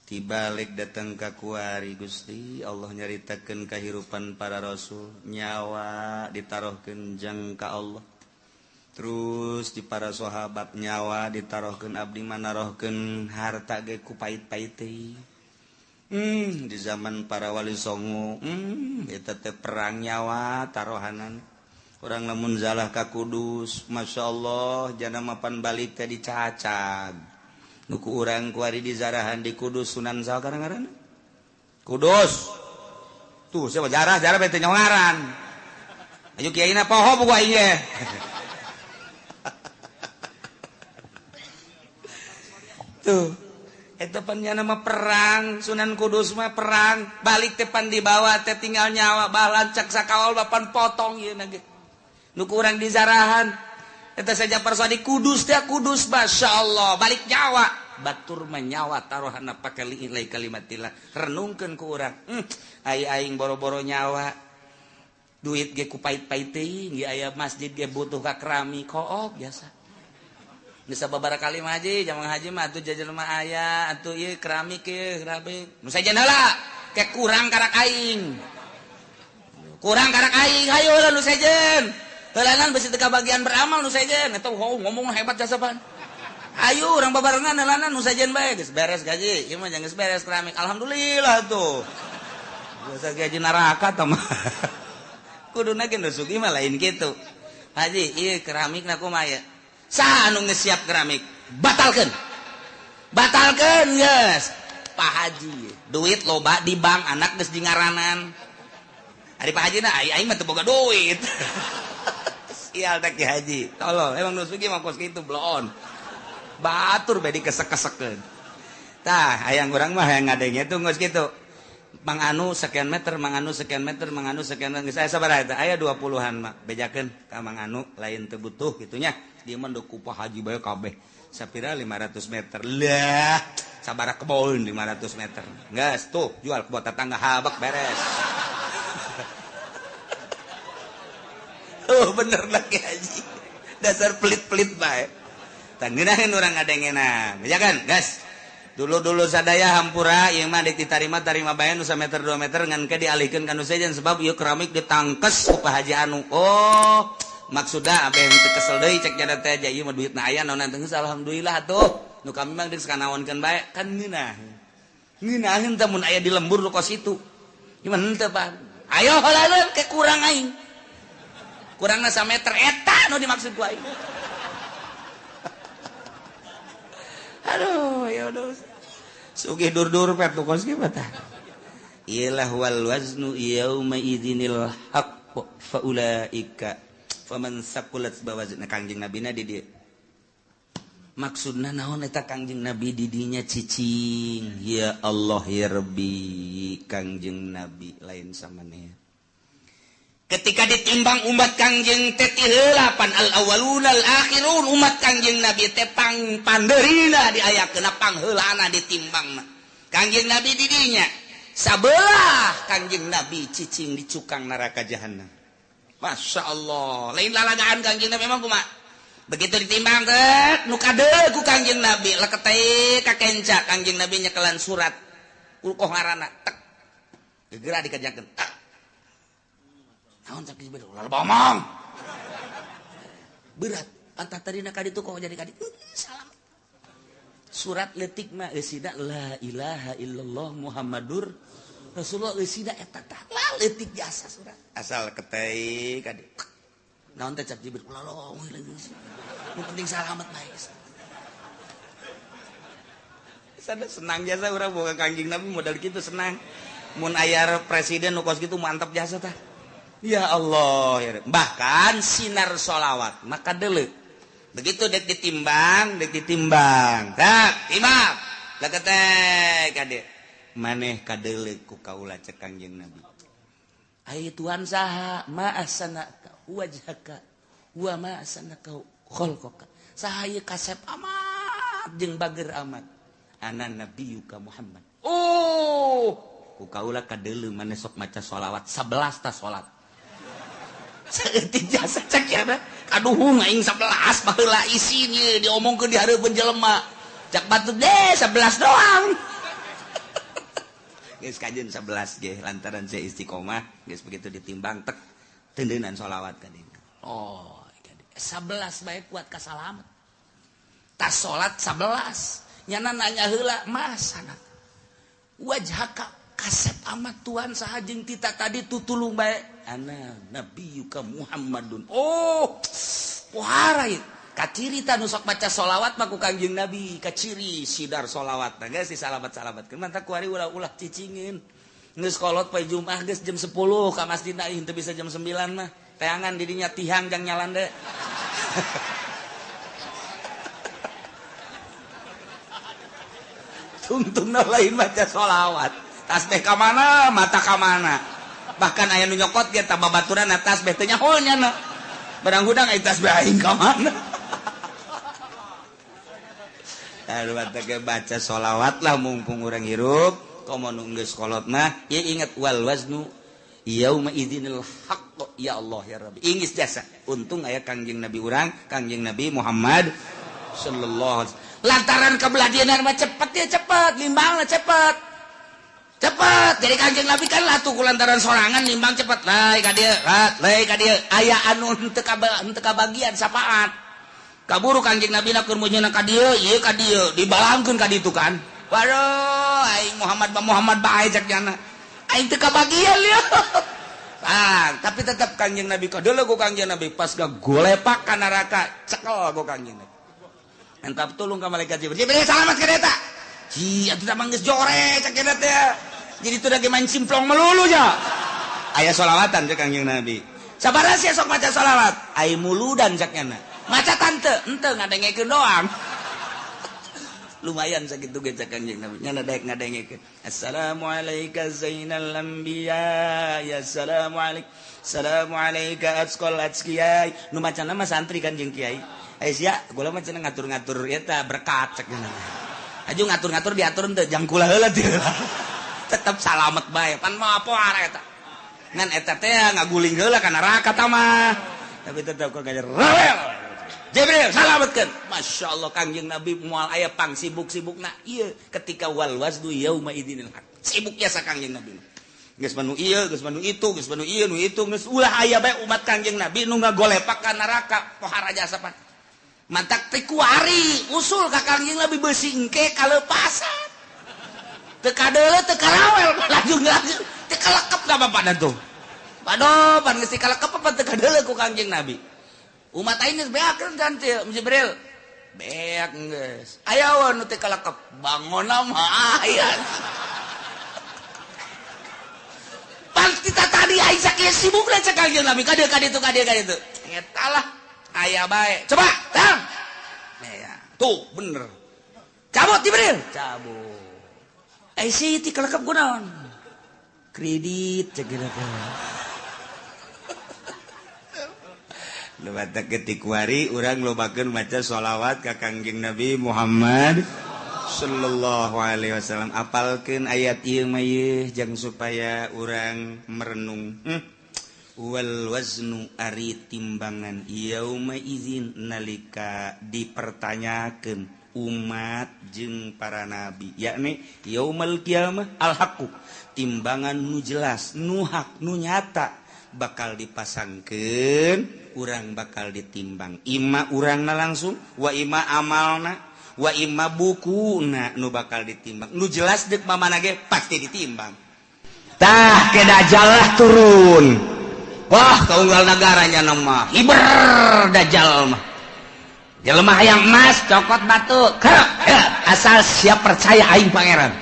tibalik datang ka kuari Gusti Allah nyaritakeun kahirupan para rasul nyawa ditarohkeun jang ka Allah terus di para sahabat nyawa ditarohkeun abdi manarohkeun harta ge ku pait-pait teh. Di zaman para wali songo eta teh perang nyawa tarohanan orang lamun zalah ka Kudus Masya Allah jana mapan balik teh dicacag nu ku urang kuari dizarahan di Kudus Sunan saha ngaranna Kudus tuh siapa jarah bete nyongaran ayo kiaina poho buku aing ge tuh eta pan nya nama perang Sunan Kudus mah perang balik teh pan dibawa teh tinggal nyawa balancak sakawal bapan potong ieu na ge nu ku urang dizarahan eta saja persadi Kudus teh Kudus masyaallah balik nyawa batur mah nyawa taruhanna pake li'ilai kalimatillah renungkeun ku urang ai aing boro-boro nyawa duit ge ku pait-pait teuing ge aya masjid ge butuh ka keramik kook biasa bisa babara kali mah haji jamang haji mah atuh jajan mah aya atuh ieu keramik ieu keramik nu sejen heula ke kurang karak aing hayu heula nu sejen heulanan besi teu kabagian beramal nu sejen eta ngomong hebat jasa pan ayo urang babarengan heulanan nu sejen bae geus beres gaji ieu mah geus beres keramik alhamdulillah tuh biasa gaji neraka tah mah kuduna ge nu sugih mah lain kitu haji ieu keramikna kumaha ieu saha anu geus siap keramik batalkeun geus Pak Haji duit loba di bank anak geus dingaranan ari Pak Haji na aing mah teu boga duit sial teh Ki Haji tolol emang nu sugih mah kos kitu bloon batur bae dikesek-kesekeun tah hayang urang mah hayang ngadenge tuh geus kitu Mang Anu sekian meter Mang Anu sekian meter Mang Anu sekian meter geus aya sabaraha eta aya 20-an mah bejakeun ka Mang Anu lain teu butuh kitu nya dia mah ku Pak Haji bae kabeh sapira 500 meter lah sabaraha kebon 500 meter geus tuh jual kebon tetangga habak beres. Oh bener lah Ki Haji dasar pelit-pelit bae tah ngeunaheun urang ngadengena bejakeun geus dulu-dulu sadaya hampura ieu mah deuk ditarima tarima bae nu sameter 2 meter ngan ke dialihkeun ka nu sejen sebab ieu keramik ditangkes ku Pak Haji anu oh maksudna abeh teu kesel deui cek jada teh aja ieu mah duitna aya naon teh geus alhamdulillah atuh nu kami mah geus kanaonkeun bae kan ngeunah ngeunaheun teh mun aya di lembur nu kos itu gimana henteu Pak ayo heulaeun ke kurang aing kurangna sameter eta nu dimaksud ku aing. Aduh ya udah sugih dur-dur pet nu kos kieu tah ilah wal waznu yauma idzinil haqq fa ulaika faman saqulat bawazna Kangjeng Nabina di dieu maksudna naon eta Kangjeng Nabi di dinya cicing ya Allah ya Rabbi Kangjeng Nabi lain samaneh ketika ditimbang umat Kangjeng teh ti heula pan al awwalun al akhirun umat Kangjeng Nabi teh pang pandeurina diayakeun pangheulana ditimbangna Kangjeng Nabi di dinya sabelah Kangjeng Nabi cicing di cukang neraka jahanam. Masya Allah lain lalagaan Kangjeng Nabi memang kumaha begitu ditimbang teh nu kadeuk ku Kangjeng Nabi leketeh ka kenca Kangjeng Nabi nyekelan surat ukoh ngaranna tek geura dikerjakeun naon cak geus ulah bomong berat pantat tadina ka ditu kok jadi ka ditu salam Surat leutik mah eusina la ilaha illallah Muhammadur Rasulullah eusina eta tah la leutik jasa surat. Asal keteik ka dieu. Naon teh cak Jibril ulah long nu penting salamet bae. Sana senang jasa urang boga Kangjeng Nabi modal kitu senang. Mun aya presiden nu kos kitu mantap jasa tah. Ya Allah ya. Bahkan sinar sholawat maka deuleu. Begitu dek ditimbang, dek ditimbang. Tak, timbang. Leketek ka dieu. Maneh kadeuleu ku kaula cek Kangjeng Nabi. Ai Tuhan saha ma ahsana wajhaka wa ma ahsana khalqaka. Saha ieu kasep amat jeung bager amat. Ana nabiyuka Muhammad. Oh, ku kaula kadeuleu maneh sok maca sholawat 11 ta salat. Saeutik jasa cek ya kaduhung aing 11 baheula isin ieu diomongkeun di hareupeun jelema. Cak batu deh 11 doang. Geus kajeun 11 ge lantaran saya istiqomah geus begitu ditimbang tek tendeunan sholawat ka dieu. Oh, 11 bae kuat ka salamet. Tas salat 11 nyana nanya heula masana. Wajhaka kasep amat Tuhan saha jeung tita tadi tutulung bae. Ana nabiyuka Muhammadun. Oh, pohara ieu. Kaciri ta nu sok maca sholawat mah ku Kangjeng Nabi, kaciri sidar sholawat. Nah geus disalamat-salamatkeun. Mantap kuari ulah-ulah cicingin. Geus kolot poe Jumat geus jam 10 ka masjid aing teu bisa jam 9 mah. Teangan didinya tihang jang nyalande. Tungtungna lain maca sholawat. Tasbih ka mana, mata ka mana. Bahkan aya nu nyokot ge tambah baturan tasbih teh nyaho nya. Barang hudang aya tasbih aing ka mana. Aduh baca baca sholawat lah mumpung urang hirup. Komo nu geus kolot mah ieu inget wal waznu yauma idzinil haqq ya Allah ya Rabbi. Ingis jasa. Untung aya Kangjeng Nabi urang, Kangjeng Nabi Muhammad sallallahu alaihi wasallam. Lantaran kebelah mah cepet ya cepet, limbangna cepet. Cepet. Jadi Kangjeng Nabi kan latuh ku lantaran sorangan limbang cepet. Lai ka dieu, lai ka dieu. Aya anu henteu kabagian sapaat. Kaburu Kangjeng Nabi na keur meunyeuna ka dieu, ieu ka dieu, dibalangkeun ka ditu kan. Waduh, aing Muhammad ba Muhammad bae cek nyana. Aing teu kabagian ieu. Ah, tapi tetap Kangjeng Nabi kadeuleu ku Kangjeng Nabi pas gagolepak ka neraka, cekel ku Kangjeng Nabi. Entap tulung ka malaikat Jibril. Jibril salamat ka eta. Ji, atuh mah geus jore cek eta teh. Jadi itu lagi main simplong melulu nya. Aya sholawatan cek Kangjeng Nabi. Sabaraha sia sok maca sholawat? Ai muludan cek nyana. Maca tante, henteu ngadengekeun doang. Lumayan sakitu ge cek Kangjeng Nabi. Nyana daek ngadengekeun. Assalamualaika zainal anbiya, ya assalamualaik. Assalamualaika atqal atqiyai. Nu macana mah santri kan jeung kiai. Eh sia, gula mah cenah ngatur-ngatur eta berkat cek nyana. Aju ngatur-ngatur diatur henteu jang kula heula teu. Tetep salamet bae. Pan mah apa eta. Ngan eta teh ngaguling heula ka neraka ta mah. Tapi tetep kok gajer rawel. Jibril salametkeun. Masya Allah Kangjeng Nabi moal aya pang sibuk-sibukna ieu ketika wal waznu yauma idzinil haq. Sibuk jasa Kangjeng Nabi. Geus manu ieu, geus manu itu, geus manu ieu, nu itu, geus ulah aya bae umat Kangjeng Nabi nu ngagolepak ka neraka pohara jasa pan. Mantak teh kuari usul ka Kangjeng Nabi beusi engke kalepasan. Teu kadeuleu teu karawel laju-laju teu kalekep ka bapana tuh. Waduh, pan geus kalekep apa teu kadeuleu ku Kangjeng Nabi. Umat aing geus beak kan teu Jibril. Beak geus. Aya we nu teu kalekep, bangonna mah aya. Pan kita tadi aing sakieu sibukna cek Kangjeng Nabi ka dieu ka ditu ka dieu ka ditu. Eta lah aya bae. Coba, tang. Ya, tuh bener. Cabut Jibril, cabut. Eh si ti kalekep kunaon? Kredit cek geura. Lebata ketikuari urang lobakeun maca sholawat ka Kangjeng Nabi Muhammad sallallahu alaihi wasallam. Apalkeun ayat ieu mah ieu jang supaya urang merenung. Wal waznu ari timbangan yauma izin nalika dipertanyakeun umat jeung para nabi, yakni yaumal qiyamah al haqqu, timbangan nu jelas, nu hak, nu nyata bakal dipasangkeun, urang bakal ditimbang. Ima urangna langsung wa ima amalna. Wa imma bukuna nu bakal ditimbang. Nu jelas deuk mamana ge pasti ditimbang. Tah ke Dajjal lah turun. Wah, kaunggal negaranya nama hiber Dajjal mah. Jelema hayang emas cokot batu. Kerek, ya, asal siap percaya aing pangeran.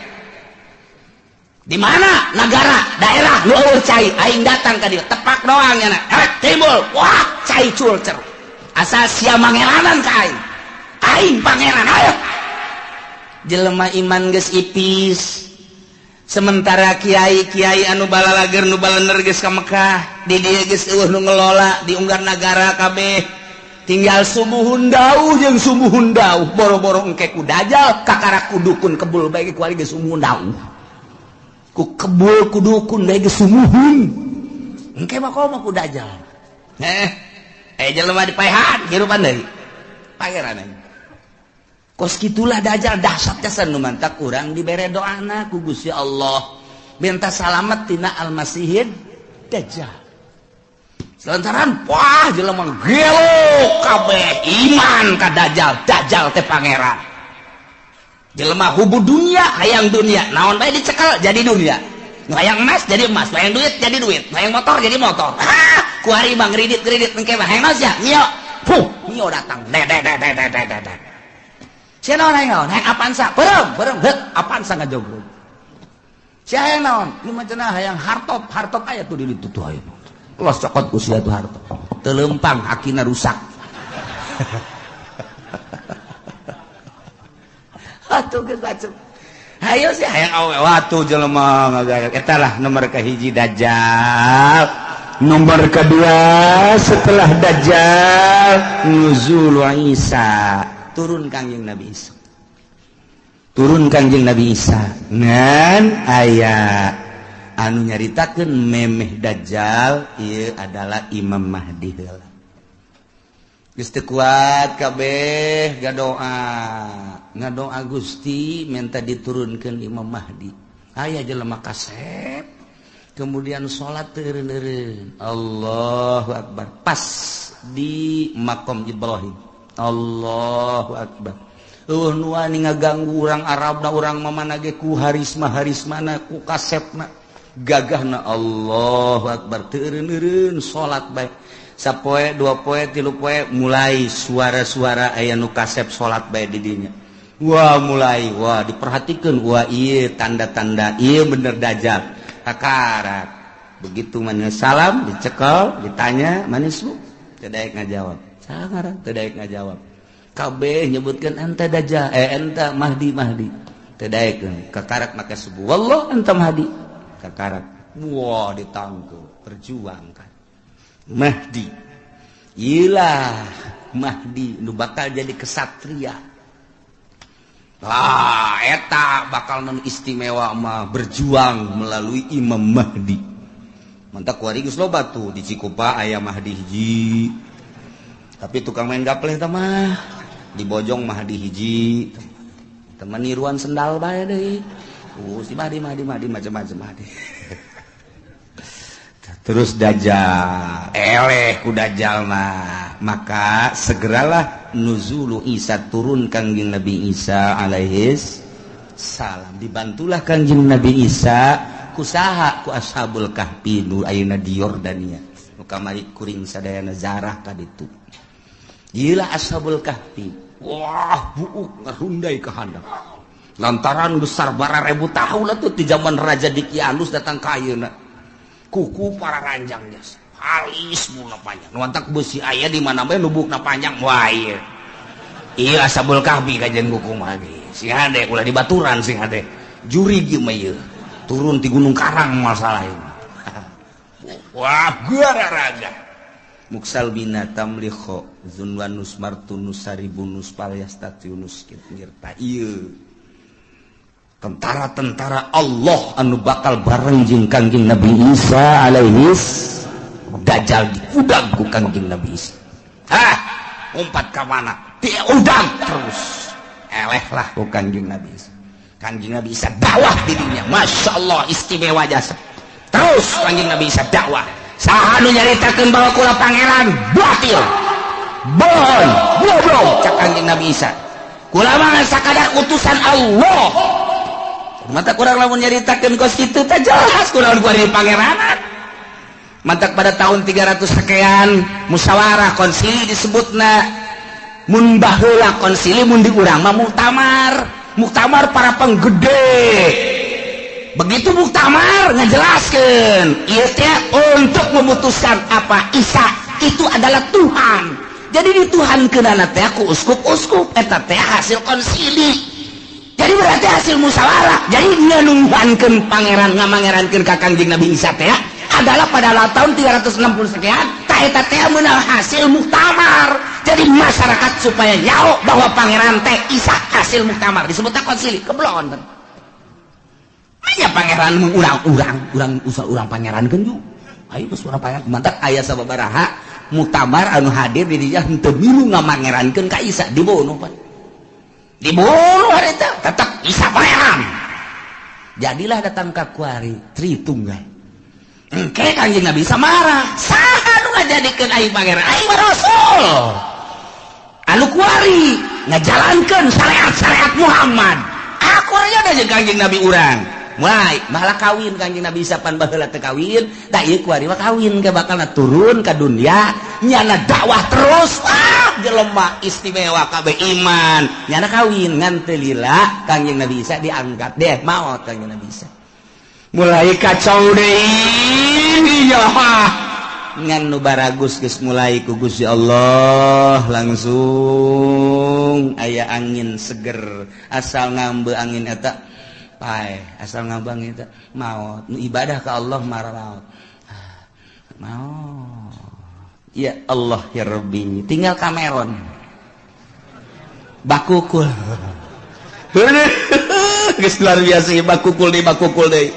Di mana negara, daerah nu eueuh cai, aing datang ka dieu, tepak doang nya. Timbul. Wah, cai cul cer. Asal sia mangeranan ka aing. Aing pangeran, ayo. Jelema iman geus ipis. Sementara kiai-kiai anu balalager nu balener geus ka Mekah, di dieu geus eueuh nu ngelola, diunggar nagara kabeh. Tinggal sumuhun dauh jeung sumuhun dauh, boro-boro engke ku Dajjal, kakara ku dukun kebul bae ku ari geus sumuhun dauh. Ku kebul ku dukun bae geus sumuhun. Engke mah komo ku Dajjal. Jelema dipaehan hirupan deui. Pangeran aing. Kos kitulah Dajjal dahsyat jasa nu mantak urang dibere doana ku Gusti Allah. Minta salamet tina Al-Masihid Dajjal. Lantaran wah jelema gelo kabeh iman ka Dajjal, Dajjal teh pangeran. Jelema hubu dunia, hayang dunia, naon bae dicekel jadi dunia. Nu hayang emas jadi emas, hayang duit jadi duit, hayang motor jadi motor. Ah, kuari bang kredit-kredit engke mah hayang naon sia? Mio. Fuh, Mio datang. De de de de de de de. Sia naon hayang naon? Hayang Avanza, beureum, beureum, heut Avanza ngajogrog. Sia hayang naon? Ieu mah cenah hayang hartop, hartop aya tuh di ditu tuh aya. Los cokot ku sia tuh hartop. Teu leumpang akina rusak. Atuh geus bacem. Hayo sia hayang awe watu jelema ngagaya. Eta lah nomor kahiji Dajjal. Nomor kedua setelah Dajjal nuzul Isa. Turun Kangjeng Nabi Isa. Turun Kangjeng Nabi Isa ngan aya anu nyaritakeun memeh Dajjal ieu adalah Imam Mahdi heula. Geus teu kuat kabeh ngadoa, ngadoa Gusti minta diturunkeun Imam Mahdi. Aya jelema kasep kemudian salat teu eureun-eureun. Allahu akbar. Pas di makom Ibrahim. Allahu akbar. Eueuh nu wani ngaganggu urang Arabna urang mamana ge ku harisma-harismana ku kasepna gagahna. Allahu akbar. Teu eureun-eureun salat bae. Sapoe, dua poe, tilu poe mulai suara-suara aya nu kasep salat bae di dinya. Wah mulai, wah diperhatikeun, wah ieu tanda-tanda ieu bener Dajjal. Kakarak. Begitu manis salam dicekel, ditanya manis bu, teu daek ngajawab. Sangarang teu daek ngajawab. Kabeh nyebutkeun anta Dajjal, anta Mahdi Mahdi. Teu daek kakarak maka subuh. Wallah anta Mahdi. Kakarak. Wah ditangkep, perjuangkan. Mahdi. Ilah Mahdi nu bakal jadi kesatria. Ah, eta bakal non istimewa mah berjuang melalui Imam Mahdi. Mantak kuari geus loba tuh di Cikupa aya Mahdi hiji. Tapi tukang main gapleh tah mah di Bojong Mahdi hiji. Teman niruan sendal bae deui. Si Mahdi Mahdi Mahdi macam-macam Mahdi. Terus Dajjal, eleh ku Dajjal mah. Maka segeralah nuzulu Isa, turun Kangjeng Nabi Isa alaihis salam. Dibantulah Kangjeng Nabi Isa kusaha ku Ashabul Kahfi nu ayeuna di Yordania. Nu kamari kuring sadayana zarah ka ditu. Ieu Ashabul Kahfi. Wah, buuk ngarundai ka handap. Lantaran besar bararebu tahun lah tuh di zaman Raja Dikianus datang ka ayeuna. Kuku para ranjang jasa halis mula panjang nuantak besi aya di mana bae lubukna panjang. Wah ieu ieu Ashabul Kahfi kajian kuku mah ge sing hade ulah dibaturan sing hade jurig ieu mah ieu turun ti Gunung Karang masalah ieu. Wah gararaga muksal bina tamlikho zunwanus martunus saribunus palyastatiunus kitu ieu tentara-tentara Allah anu bakal bareng jeung Kangjeng Nabi Isa alaihis Dajjal diudang ku Kangjeng Nabi Isa. Hah, umpat ka mana? Diudang terus. Eleh lah ku Kangjeng Nabi Isa. Kangjeng Nabi Isa dakwah di dinya. Masya Allah istimewa jasa. Terus Kangjeng Nabi Isa dakwah. Saha nu nyaritakeun bahwa kula pangeran batil. Bohong, goblok cak Kangjeng Nabi Isa. Kula mah sakadar utusan Allah. Mata kurang lamun nyaritakeun kos kitu teh jelas kurang kuari pangeranan. Mantak pada tahun 300 sekian musyawarah konsili disebutna. Mun baheula konsili, mun di urang mah muktamar. Muktamar para penggede. Begitu muktamar ngajelaskeun ieu teh untuk memutuskan apa Isa itu adalah Tuhan. Jadi dituhankeunana teh ku uskup-uskup eta teh hasil konsili. Jadi berarti hasil musyawarah. Jadi ngenuhankeun pangeran, ngamangerankeun ka Kangjeng Nabi Isa teh adalah pada tahun 360 sekian, tah eta teh meunang hasil muktamar. Jadi masyarakat supaya nyaho bahwa pangeran teh Isa hasil muktamar disebutnya konsili. Keblon kan. Nya pangeran mun urang-urang, urang usah urang pangeran kan yuk. Ayo geus urang pangeran mantak aya sababaraha muktamar anu hadir di dinya henteu milu ngamangerankeun ka Isa, dibunuh pan. Dibunuh harita, tetap Isa pangeran. Jadilah datang ka kuari Tritunggal. Engke Kangjeng Nabi Isa marah. Saha nu ngajadikeun aing pangeran? Aing mah rasul. Anu kuari ngajalankeun syariat-syariat Muhammad. Aku aja jeung Kangjeng Nabi urang. Mulai malah kawin Kangjeng Nabi Isa pan baheula teu kawin, tah ieu kuari mah kawin ke bakalna turun ka dunia, nyana dakwah terus, ah jelema istimewa kabeh iman. Nyana kawin ngan teu lila Kangjeng Nabi Isa diangkat deh maot Kangjeng Nabi Isa. Mulai kacau deui ya ngan nu baragus geus mulai ku Gusti Allah langsung aya angin seger, asal ngambe angin eta pae, asal ngambe angin eta maot. Nu ibadah ka Allah marah maot. Ya Allah ya Rabbi, tinggal Cameron bakukul. Geus luar biasa bakukul deui, bakukul deui.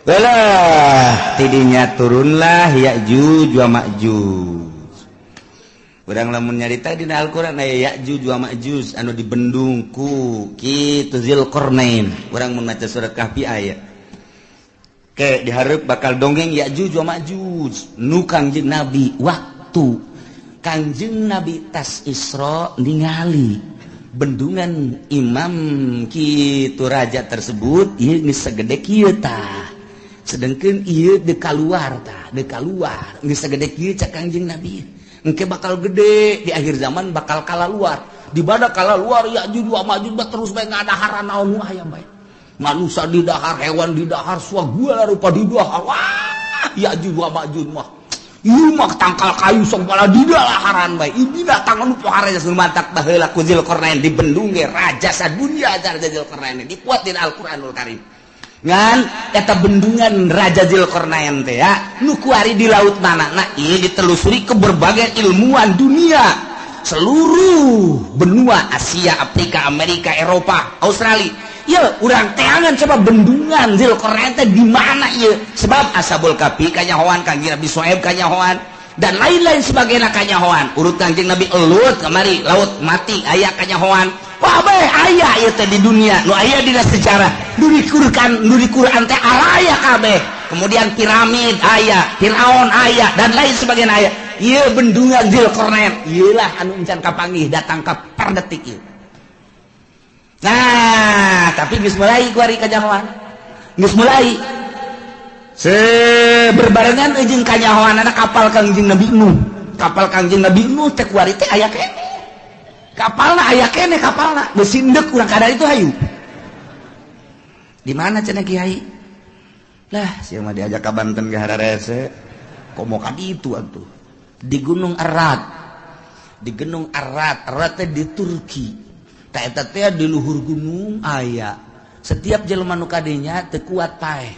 Walah, tidinya turunlah Ya'juj wa Ma'juj. Urang lamun nyarita dina Al-Qur'an aya Ya'juj wa Ma'juj anu dibendung ku kitu Zulqarnain. Urang mun maca surat Kahfi aya. Ke dihareup bakal dongeng Ya'juj wa Ma'juj nu Kangjeng Nabi waktu Kangjeng Nabi tas Isra ningali bendungan imam kitu raja tersebut ieu geus sagede kieu tah. Sedangkan ieu dek kaluar tah, dek kaluar geus sagede kieu cak Kangjeng Nabi. Engke bakal gede di akhir zaman bakal kalaluar. Di bada kalaluar Ya'juj wa Ma'juj terus bae ngadaharan naon nu aya bae. Manusia didahar, hewan didahar, segala rupa didahar. Wah, Ya'juj wa Ma'juj mah. Ieu mah tangkal kayu sok bala didalaharan bae. Ieu binatang anu pohara geus mantak baheula ku Zulqarnain dibendung ge raja sadunya raja Zulqarnain dipuat dina Al-Qur'anul Karim. Ngan eta bendungan Raja Zulqarnain teh ya nu kuari di laut mana, nah ieu ditelusuri ke berbagai ilmuwan dunia seluruh benua Asia, Afrika, Amerika, Eropa, Australia. Ieu urang teangan coba bendungan Zulqarnain teh di mana ieu, sebab Ashabul Kahfi kanyahoan, Kangjeng Nabi Syuaib kanyahoan, dan lain-lain sebagainya kanyahoan. Urut Kangjeng Nabi Lut kamari laut mati aya kanyahoan. Wah bae aya ieu teh di dunia nu aya dina sejarah nu di Quran, nu di Quran teh araya kabeh. Kemudian piramid aya, Firaun aya, dan lain sebagainya aya. Ieu bendungan Zulqarnain ieu lah anu encan kapanggih datang ka per detik ieu. Nah, tapi geus mulai kuari kanyahoan. Geus mulai se berbarengan jeung kanyahoanana kapal Kangjeng Nabi Nuh. Kapal Kangjeng Nabi Nuh teh kuari teh aya keneh. Kapalna aya keneh kapalna, geus sindek urang kadar itu hayu. Di mana cenah kiai? Lah, sia mah diajak ka Banten ge hararese. Komo ka ditu atuh. Di Gunung Arad. Di Gunung Arad, Arad teh di Turki. Tah eta teh di luhur gunung aya. Setiap jelema nu kadinya teu kuat paeh.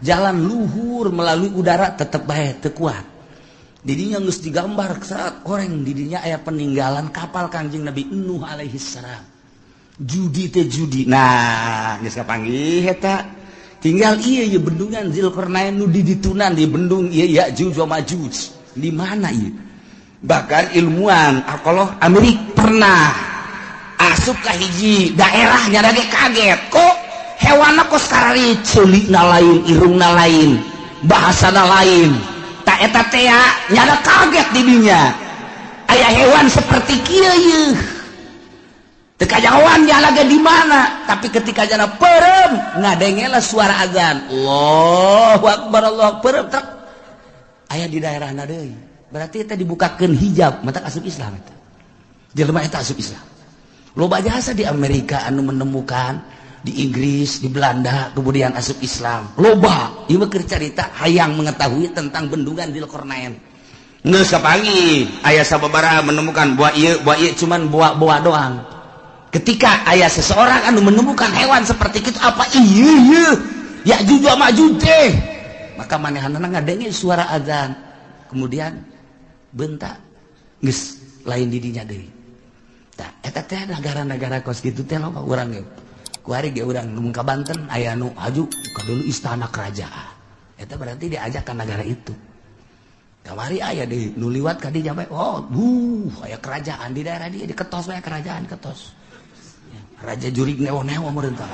Jalan luhur melalui udara tetep bae teu kuat. Didinya geus digambar saat orang didinya aya peninggalan kapal Kangjeng Nabi Nuh alaihi salam. Judi teh judi. Nah, geus kapanggih eta. Tinggal ieu ye bendungan Zulqarnain nu diditunan di bendung ieu Ya'juj wa Ma'juj. Di mana ieu? Bahkan ilmuwan arkeolog Amerika pernah asup ka hiji daerahnya lagi kaget kok hewanna kos karari ceulikna lain, irungna lain, bahasana lain. Tak eta teh nyada kaget di dinya. Aya hewan seperti kieu yeuh. Teu kajahoan jala ge di mana, tapi ketika jana peureum ngadengela suara azan. Allahu akbar, Allahu akbar, trek. Aya di daerahna deui. Berarti eta dibukakeun hijab, mata asup Islam eta. Jelema eta asup Islam. Loba jasa di Amerika anu menemukan, di Inggris, di Belanda, kemudian asup Islam. Loba, ieu mah keur carita hayang mengetahui tentang bendungan Dzulqarnain. Geus kapanggih, aya sababaraha menemukan buah ieu cuman buah-buah doang. Ketika aya seseorang anu menemukan hewan seperti itu, apa ieu ieu Ya'juj wa Ma'juj teh, maka manehanna ngadenge suara azan. Kemudian bentak geus lain di dinya deui. Tah eta teh negara-negara kos kitu teh loba urang ge. Kuari ge urang nu ka Banten aya nu haju ka dulu istana kerajaan. Eta berarti diajak ke negara itu. Kamari aya deui nu liwat ka dinya bae. Oh, aya kerajaan di daerah dia diketos bae kerajaan ketos. Raja jurig newo-newo meureun tah.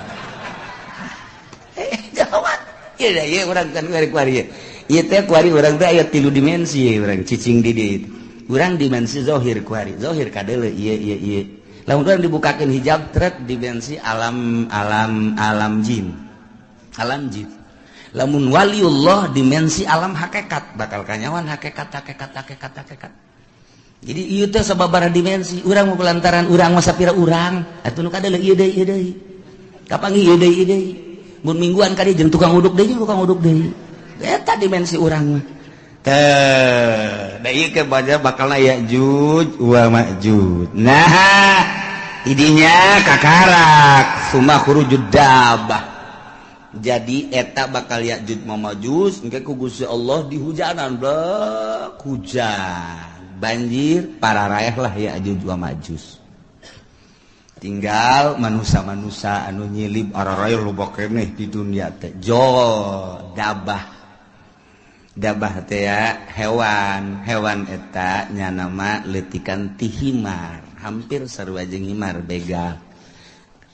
Jawab. Ieu da ieu urang kan kuari-kuari. Ieu teh kuari urang teh aya 3 dimensi urang cicing di dieu. Urang dimensi zohir kuari, zohir kadeuleu ieu ieu ieu. Lamun urang dibukakeun hijab trek dimensi alam alam alam jin. Alam jin. Lamun waliullah dimensi alam hakikat, bakal kanyawan hakikat hakikat hakikat hakikat. Jadi ieu teh sababaraha dimensi, urang mah lantaran urang mah sapira urang, atuh nu kadeuleu ieu deui ieu deui. Kapanggih ieu deui ieu deui. Mun mingguan ka dieu jeung tukang uduk deui, tukang uduk deui. Eta dimensi urang mah. Teh, da ieu ke baca bakalna Ya'juj wa Ma'juj. Nah, idinya kakarak summa khurujud dabah. Jadi eta bakal Ya'juj wa Ma'juj engke ku Gusti Allah dihujanan blek hujan. Banjir para raeh lah Ya'juj wa Ma'juj. Tinggal manusia-manusia anu nyilib araraeh loba keneh di dunia teh. Jo dabah. Dabah teh ya hewan, hewan eta nya nama leutikan ti himar, hampir sarua jeung himar begal.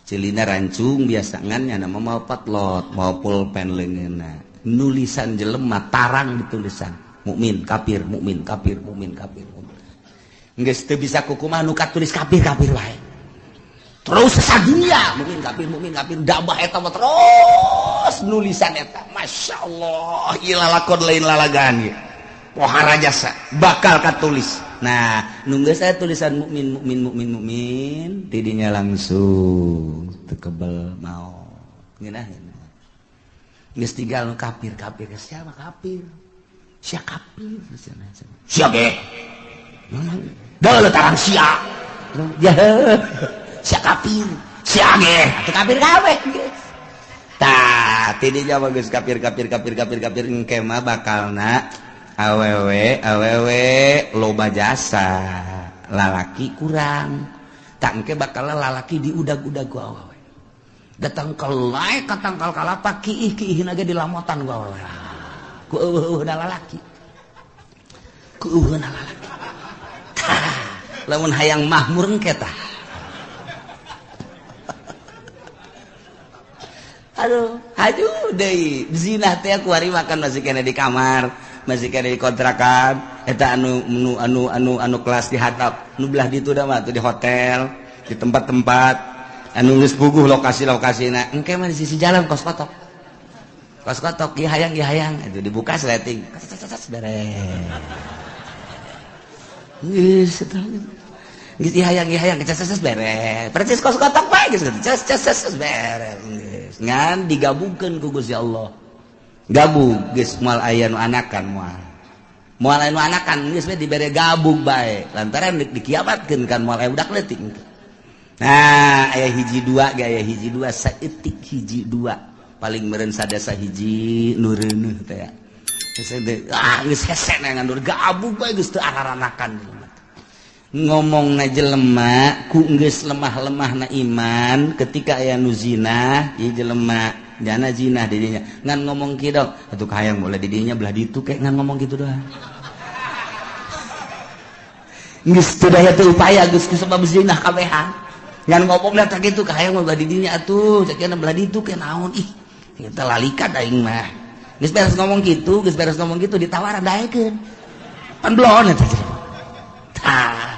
Celina rancung biasa ngan nya nama mau patlot, mau pulpen leungeunna. Nulisan jelema tarang ditulisan. Mukmin kafir, mukmin kafir, mukmin kafir. Geus teu bisa kukumaha nu katulis kafir kafir wae. Terus sadunia mukmin kafir dabah eta mah terus nulisan eta. Masya Allah, ieu lalakon lain lalagaan ieu. Pohara jasa bakal katulis. Nah, nu geus aya tulisan mukmin mukmin mukmin mukmin tidinya langsung teu kebel maot. Ngeunaheun. Geus tinggal nu kafir kafir siapa kafir? Sia kafir sia ge. Deuleu tarang sia. Ya. Sia kafir, sia ge, atuh kafir kabeh geus. Tah, tidinya mah geus kafir kafir kafir kafir kafir engke mah bakalna awewe awewe loba jasa, lalaki kurang. Tah engke bakal lalaki diudag-udag ku awewe. Datang ke lae ka tangkal kalapa kiih-kiihna ge dilamotan ku awewe. Ku eueuh-eueuhna lalaki. Ku eueuhna lalaki. Tah, lamun hayang mahmur engke tah. Aduh, haju deui. Zina teh kuari makan masih kena di kamar, masih kena di kontrakan. Eta anu anu anu anu anu kelas di hatap, nu belah ditu da mah di hotel, di tempat-tempat anu geus puguh lokasi-lokasina. Engke mah di sisi jalan kos kotok. Kos kotok ieu hayang ieu hayang, itu dibuka sleting. Beres. Geus eta. Geus ieu hayang ieu hayang ces beres. Percis kos kotok bae geus ces ces ces beres. Ngan digabungkeun ku Gusti Allah. Gabung geus moal aya nu anakan moal. Moal aya nu anakan geus we dibere gabung bae. Lantaran dikiamatkeun kan moal aya budak leutik. Nah, aya hiji dua ge aya hiji dua saeutik hiji dua. Paling meureun sadasa hiji nu reuneuh teh ya. Geus ah geus hese ngan gabung bae geus teu araranakan. Ngomongna jelema ku geus lemah-lemahna iman ketika aya nu zina ieu jelema jana zina di dinya ngan ngomong kieu dong atuh kahayang boleh di dinya belah ditu kayak ngan ngomong kitu doang geus teu daya teu upaya geus kusabab zina kabehan ngan ngomongna teh kitu kahayang belah di dinya atuh cek belah ditu ke naon ih kita lalikan aing mah geus beres ngomong kitu geus beres ngomong kitu ditawaran daekeun pan belon eta tah.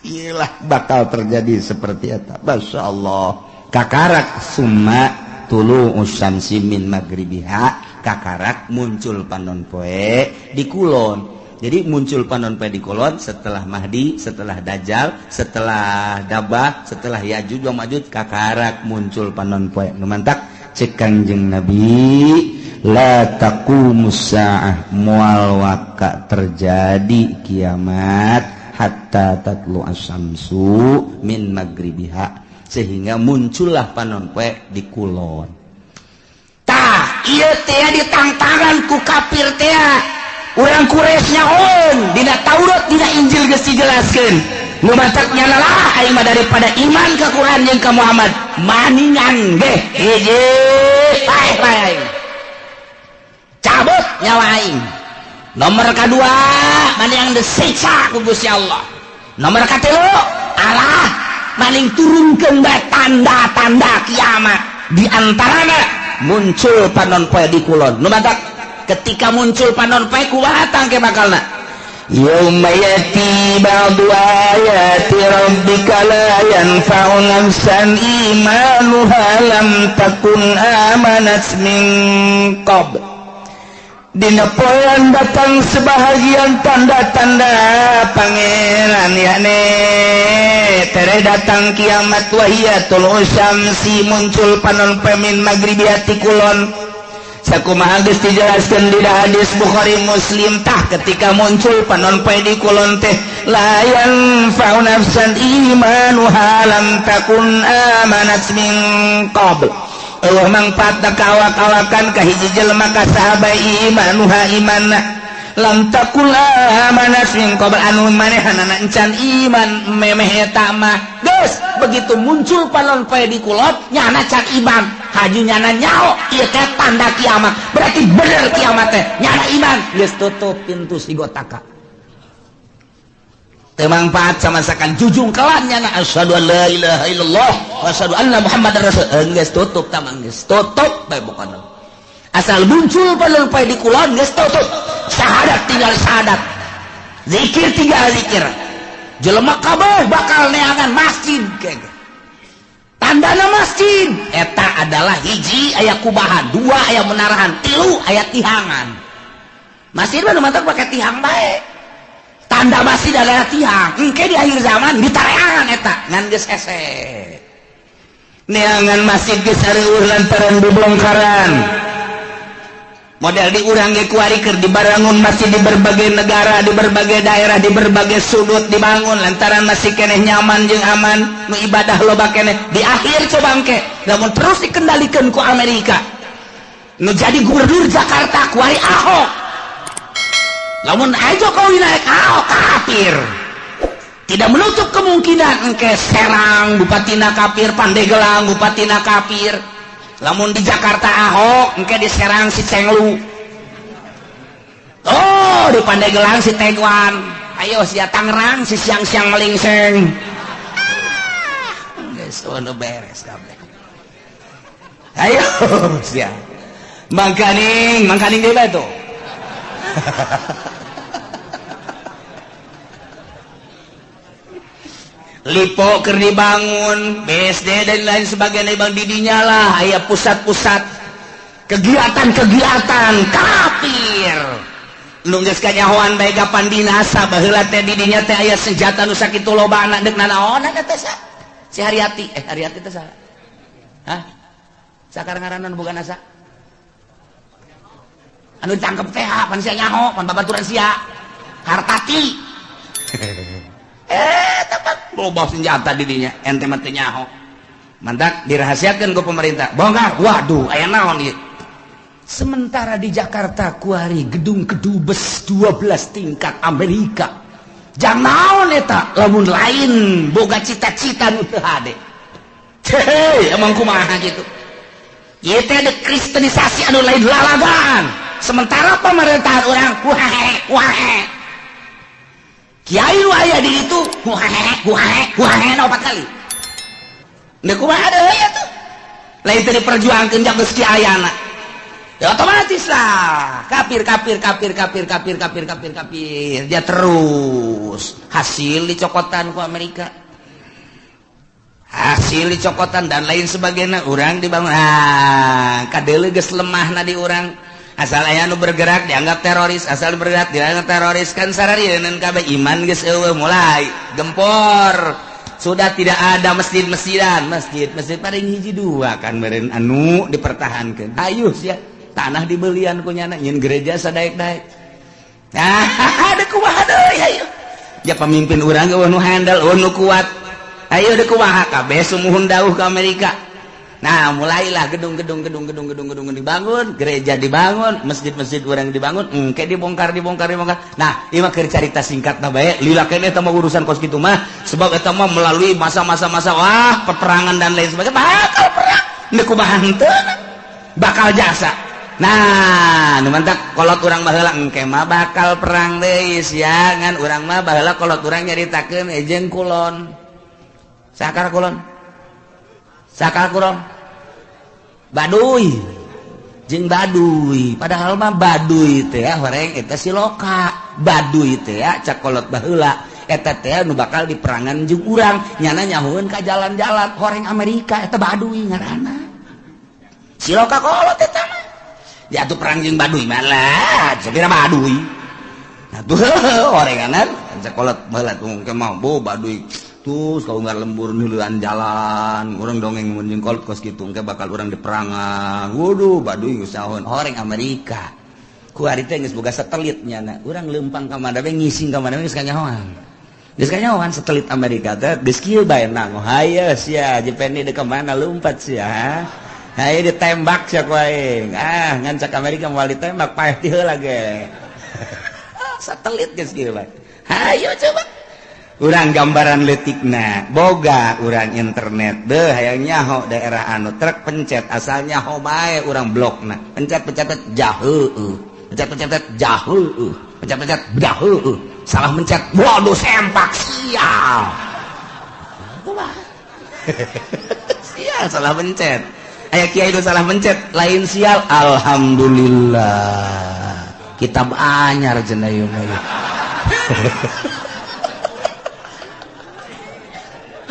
Iyalah bakal terjadi seperti eta. Masya Allah. Kakarak summa tulu usyamsi min magribiha, kakarak muncul panon poe di kulon. Jadi muncul panon poe di kulon setelah Mahdi, setelah Dajjal, setelah Dabah, setelah Yajuj wa Majuj, kakarak muncul panon poe. Nu mantak cek Kangjeng Nabi, la taqumus saah, moal waka terjadi kiamat hatta tatlu asyamsu min magribiha, sehingga muncullah panon poe di kulon. Tah ieu teh ditangtangan ku kafir teh. Urang Quraisy nyahoeun dina Taurat dina Injil geus dijelaskeun. Nu matak nyana lah aing mah daripada iman ka Quran jeung ka Muhammad maningan ge hiji paeh bae aing. Cabut nyawa aing. Nomor kadua maning disiksa ku Gusti Allah. Nomor katilu Allah maning turunkeun bae tanda-tanda kiamat. Di antarana muncul panon poe di kulon. Nu matak ketika muncul panon poe kumaha tangke bakalna? Yauma yati ba'du ayati rabbika la yanfa'u nafsan imanuha lam takun amanat min qabl. Dina poean datang sebahagian tanda-tanda pangeran yakni tere datang kiamat wahiyatul usyamsi muncul panon poe min magribiati kulon. Sakumaha geus dijelaskeun di hadis Bukhari Muslim. Tah ketika muncul panon poe di kulon teh la yanfa'u nafsan imanuha lam takun amanat min qabl. Eueuh mangfaatna ka awak-awakan ka hiji jelema ka sahabat imanuha imanna lam takun amanat min qabl, anu manehanana encan iman memeh eta mah. Geus begitu muncul panon poe di kulon nyana can iman, haju nyana nyaho ieu teh tanda kiamat, berarti bener kiamat teh nyana iman. Geus tutup pintu sigotaka teu mangfaat sama sakan jujung kelan nyana asyhadu an la ilaha illallah wa asyhadu anna muhammadar rasul. Geus tutup tamang, geus tutup bae pokona. Asal muncul panon poe di kulon geus tutup, syahadat tinggal syahadat, zikir tinggal zikir. Jelema kabeh bakal neangan masjid kege. Tandana masjid eta adalah hiji aya kubahan, dua aya menarahan, tilu aya tihangan. Masjid mah nu mantak pake tihang bae. Tanda masjid adalah tihang. Engke di akhir zaman ditareangan eta ngan geus hese. Neangan masjid geus areueuh lantaran bubongkaran. Model di urang ge kuari keur dibarangun masjid di berbagai negara, di berbagai daerah, di berbagai sudut dibangun lantaran masih keneh nyaman jeung aman, nu ibadah loba keneh. Di akhir coba engke lamun terus dikendalikan ku Amerika. Nu jadi gubernur Jakarta kuari Ahok. Lamun aja Jokowi naik Ahok kafir. Tidak menutup kemungkinan engke Serang bupatina kafir, Pandeglang bupatina kafir. Lamun di Jakarta Ahok engke di Serang si Cenglu. Oh, di Pandeglang si Tegwan. Ayo sia Tangerang si siang-siang melingseng. Geus ono beres kabeh. Ayo sia. Mangkaning, mangkaning deui bae tuh. Lipo keur dibangun, BSD dan lain sebagainya bang didinya lah aya pusat-pusat kegiatan-kegiatan kafir. Nu geus kanyahoan bae kapan dinasa baheula teh didinya teh aya senjata nu sakitu lobana deuk nanaonan teh sa. Si Haryati, Haryati teh saha? Hah? Sakar ngaranna nu boga nasa? Anu ditangkep teh pan sia nyaho, pan babaturan sia. Hartati. Tempat loba senjata didinya, ente mah teu nyaho. Mantak dirahasiakeun ku pemerintah. Bongkar. Waduh, aya naon ieu? Sementara di Jakarta kuari gedung kedubes 12 tingkat Amerika. Jang naon eta lamun lain boga cita-cita nu teu hade. Hei, emang kumaha gitu. Ieu teh ada kristenisasi anu lain lalagaan. Sementara pemerintahan urang wae wae. Kiai nu aya di ditu wae wae wae opat kali. Deuk kumaha deui atuh? Lain teh diperjuangkeun jang geus kiayana. Ya otomatis lah kafir kafir kafir kafir kafir kafir kafir kafir dia terus hasil dicokotan ku Amerika, hasil dicokotan dan lain sebagainya. Urang dibangun, ah kadele geus lemah na di urang. Asal aya nu bergerak dianggap teroris, asal bergerak dianggap teroris, kan sararieun kabeh. Iman geus eueuh, mulai gempor. Sudah tidak ada masjid-masjidan, masjid masjid paling hiji dua kan meureun anu dipertahankan. Ayo sia, tanah dibelian ku nyana nyin gereja sadaek-daek. Nah, ada kumaha deui? Ayo ya, pemimpin urang eueuh nu handal, eueuh nu kuat. Ayo, deuk kumaha? Kabeh sumuhun dauh ke Amerika. Nah, mulailah gedung-gedung gedung gedung gedung gedung dibangun, gereja dibangun, masjid-masjid urang dibangun, engke dibongkar, dibongkar, dibongkar. Nah, ieu mah keur carita singkat na bae, lila keneh eta mah urusan kos kitu mah, sebab eta mah melalui masa-masa masa wah peperangan dan lain sebagainya, bakal perang. Deuk kumaha henteu bakal jasa. Nah, nu mantak kolot urang baheula engke mah bakal perang deui sia, ngan urang mah baheula kolot urang nyaritakeun jeung kulon. Sakar kulon. Sakar kulon. Baduy jeung Baduy, padahal mah Baduy teh horeng eta siloka. Baduy teh cak kolot baheula eta teh nu bakal diperangan jeung urang, nyana nyahueun ka jalan-jalan horeng Amerika. Eta Baduy ngaranna, siloka kolot eta mah. Ya tuh, perang jeung Baduy malah sapira Baduy. Nah tuh, horenganan cak kolot baheula tuh engke mah bo Baduy terus kalau nggak lembur nuluan jalan orang dongeng mun jeung kolot kos kitu, engke bakal urang diperangan. Waduh, Baduy geus sahun horeng Amerika. Ku ari teh geus boga satelit nyana, urang leumpang ka mana we, ngising ka mana we geus kanyahoan, geus kanyahoan satelit Amerika teh. Geus kieu bae nang hayo sia Jepeni, deuk ka mana lumpat sia? Hayo ditembak sia ku aing. Ah, ngan cak Amerika moal ditembak, paeh ti heula ge. Satelit geus kieu bae. Hayo coba urang gambaran letikna, boga urang internet deh, hayang nyaho daerah anu truk, pencet, asal nyaho bae urang blokna. Pencet, pencet, jahe, pencet, pencet, jahe, pencet, pencet, jahe, salah mencet, waduh, sempak sial. Sial salah mencet. Aya kiai itu salah mencet lain sial, alhamdulillah kitab anyar cenah ieu mah.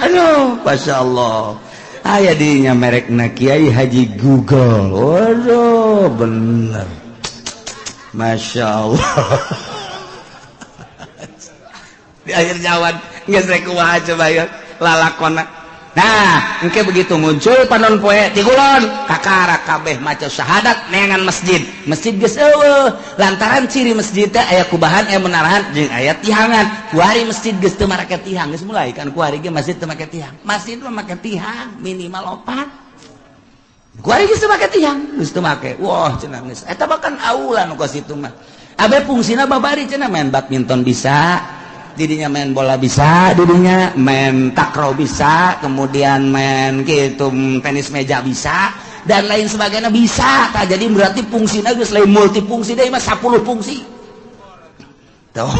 Aduh, Masya Allah. Aya dinya merekna Kiai Haji Google. Waduh, bener. Masya Allah. Di akhir zaman geus rek kumaha coba ya lalakona. Nah, engke begitu muncul panon poe ti kulon, kakara kabeh maca syahadat neangan masjid. Masjid geus eueuh, lantaran ciri masjid teh aya kubahan, aya menarahan jeung aya tihangan. Kuari masjid geus teu marake tihang, geus mulai kan kuari ge masjid teu make tihang. Masjid mah make tihang minimal opat. Kuari geus teu make tihang, geus teu make. Wah, cenah geus. Eta bahkan aula nu kos itu mah. Abe fungsina babari cenah, main badminton bisa, didinya main bola bisa, didinya main takraw bisa, kemudian main gitu tenis meja bisa, dan lain sebagainya bisa. Tak jadi berarti fungsinya geus lain multifungsi deui mah, 10 fungsi. Tuh,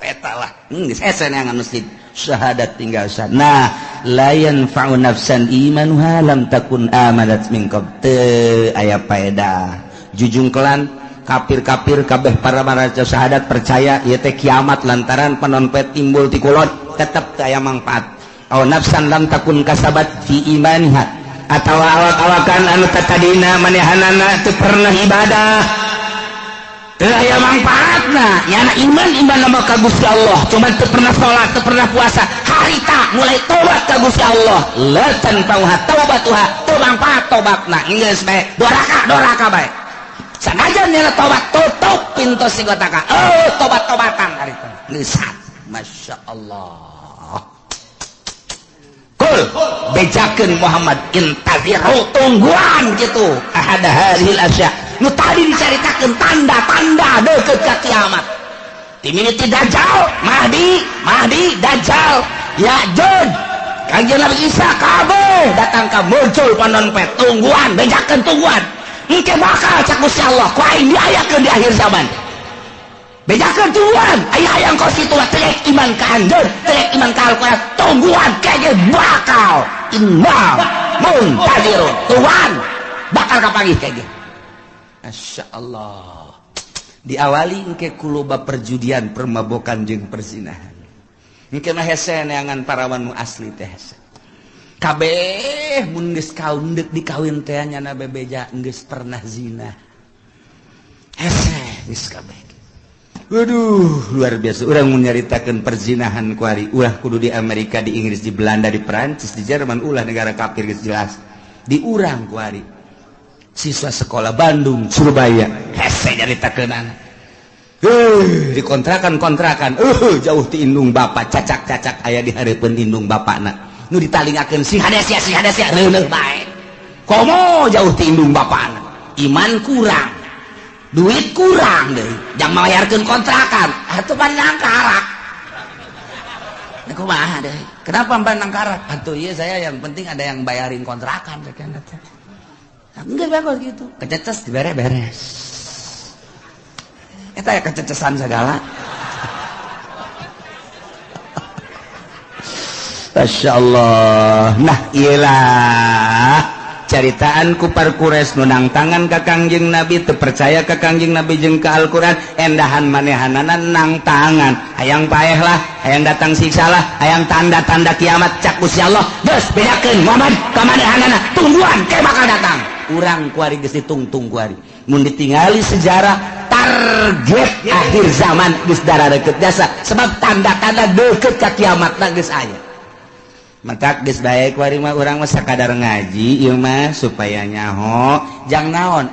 eta lah. Geus hese neangan masjid. Syahadat tinggal sah. Nah, la yanfa'u nafsan imanuha lam takun amanat min qabl. Teu aya paedah. Jujungkelan kafir-kafir kabeh para maraca syahadat percaya ieu teh kiamat lantaran panon poe timbul ti kulon, tetep teu aya mangfaat. Aw nafsan lam takun kasabat fi imaniha, atawa awak-awakan anu tatadina manehanana teu pernah ibadah, teu aya mangfaatna. Nyana iman, iman nama ka Gusti Allah, cuman teu pernah salat, teu pernah puasa, harita mulai tobat ka Gusti Allah, la tanfa'uha taubatuha, teu mangfaat tobatna, geus bae doraka, doraka bae. Sanajan nyana tobat, tutup pintu sigotaka, oh, tobat-tobatan harita nisat. Masya Allah. Kul, bejakeun Muhammad, intaziru, tungguan gitu, ahada hadhil asya nu tadi dicaritakeun, tanda-tanda deukeut ka kiamat, timini Dajjal, Mahdi, Mahdi, Dajjal, Ya'juj, Kanjeng Nabi Isa, kabeh datang ka muncul panon poe. Tungguan, bejakeun, tungguan, engke bakal cak Gusti Allah ku aing diayakeun di akhir zaman. Bejakeun, tungguan, aya hayang kos kitu mah teu iman ka anjeun, teu iman ka Al-Qur'an, tungguan kayaknya bakal, inna muntazirun, tungguan bakal kapanggih kayaknya. Masya Allah. Diawali engke ku loba perjudian, permabokan jeung perzinahan. Engke mah hese neangan parawan nu asli teh hese. Kabeh mun geus kaun deuk dikawin teh nyana bebeja geus pernah zina. Hese geus kabeh. Waduh, luar biasa. Urang mun nyaritakeun perzinahan kuari, ulah kudu di Amerika, di Inggris, di Belanda, di Perancis, di Jerman, ulah negara kafir geus jelas. Di urang kuari. Siswa sekolah Bandung, Surabaya, hese nyaritakeunana. Di kontrakan-kontrakan, jauh ti indung bapak, cacak-cacak aya di hareupeun indung bapakna. Nu ditalingakeun sing hade sia, sing hade sia, reuneuh bae. Komo jauh ti indung bapakna. Iman kurang, duit kurang deui, jang mayarkeun kontrakan, atuh pan nangkarak. Kumaha deui? Kenapa pan nangkarak? Atuh ieu saya yang penting ada yang bayarin kontrakan cek. Enggak bagus gitu. Kececes dibere beres. Eta ya kececesan segala. Masya Allah. Nah iyalah caritaan kupar Quraisy nu nangtangan ka Kangjeng Nabi, teu percaya ka Kangjeng Nabi jeung ka Al-Qur'an, endahan manehanana nangtangan. Hayang paeh lah, hayang datang siksa lah, hayang tanda-tanda kiamat cak Gusti Allah. Geus bedakeun Muhammad ka manehanana, tungguan ke bakal datang. Urang kuari geus ditungtung kuari. Mun ditingali sejarah target akhir zaman geus darareukeup jasa sebab tanda-tanda deukeut ka kiamatna geus aya. Matak geus bae kuari mah urang mah sakadar ngaji ieu mah supaya nyaho jang naon.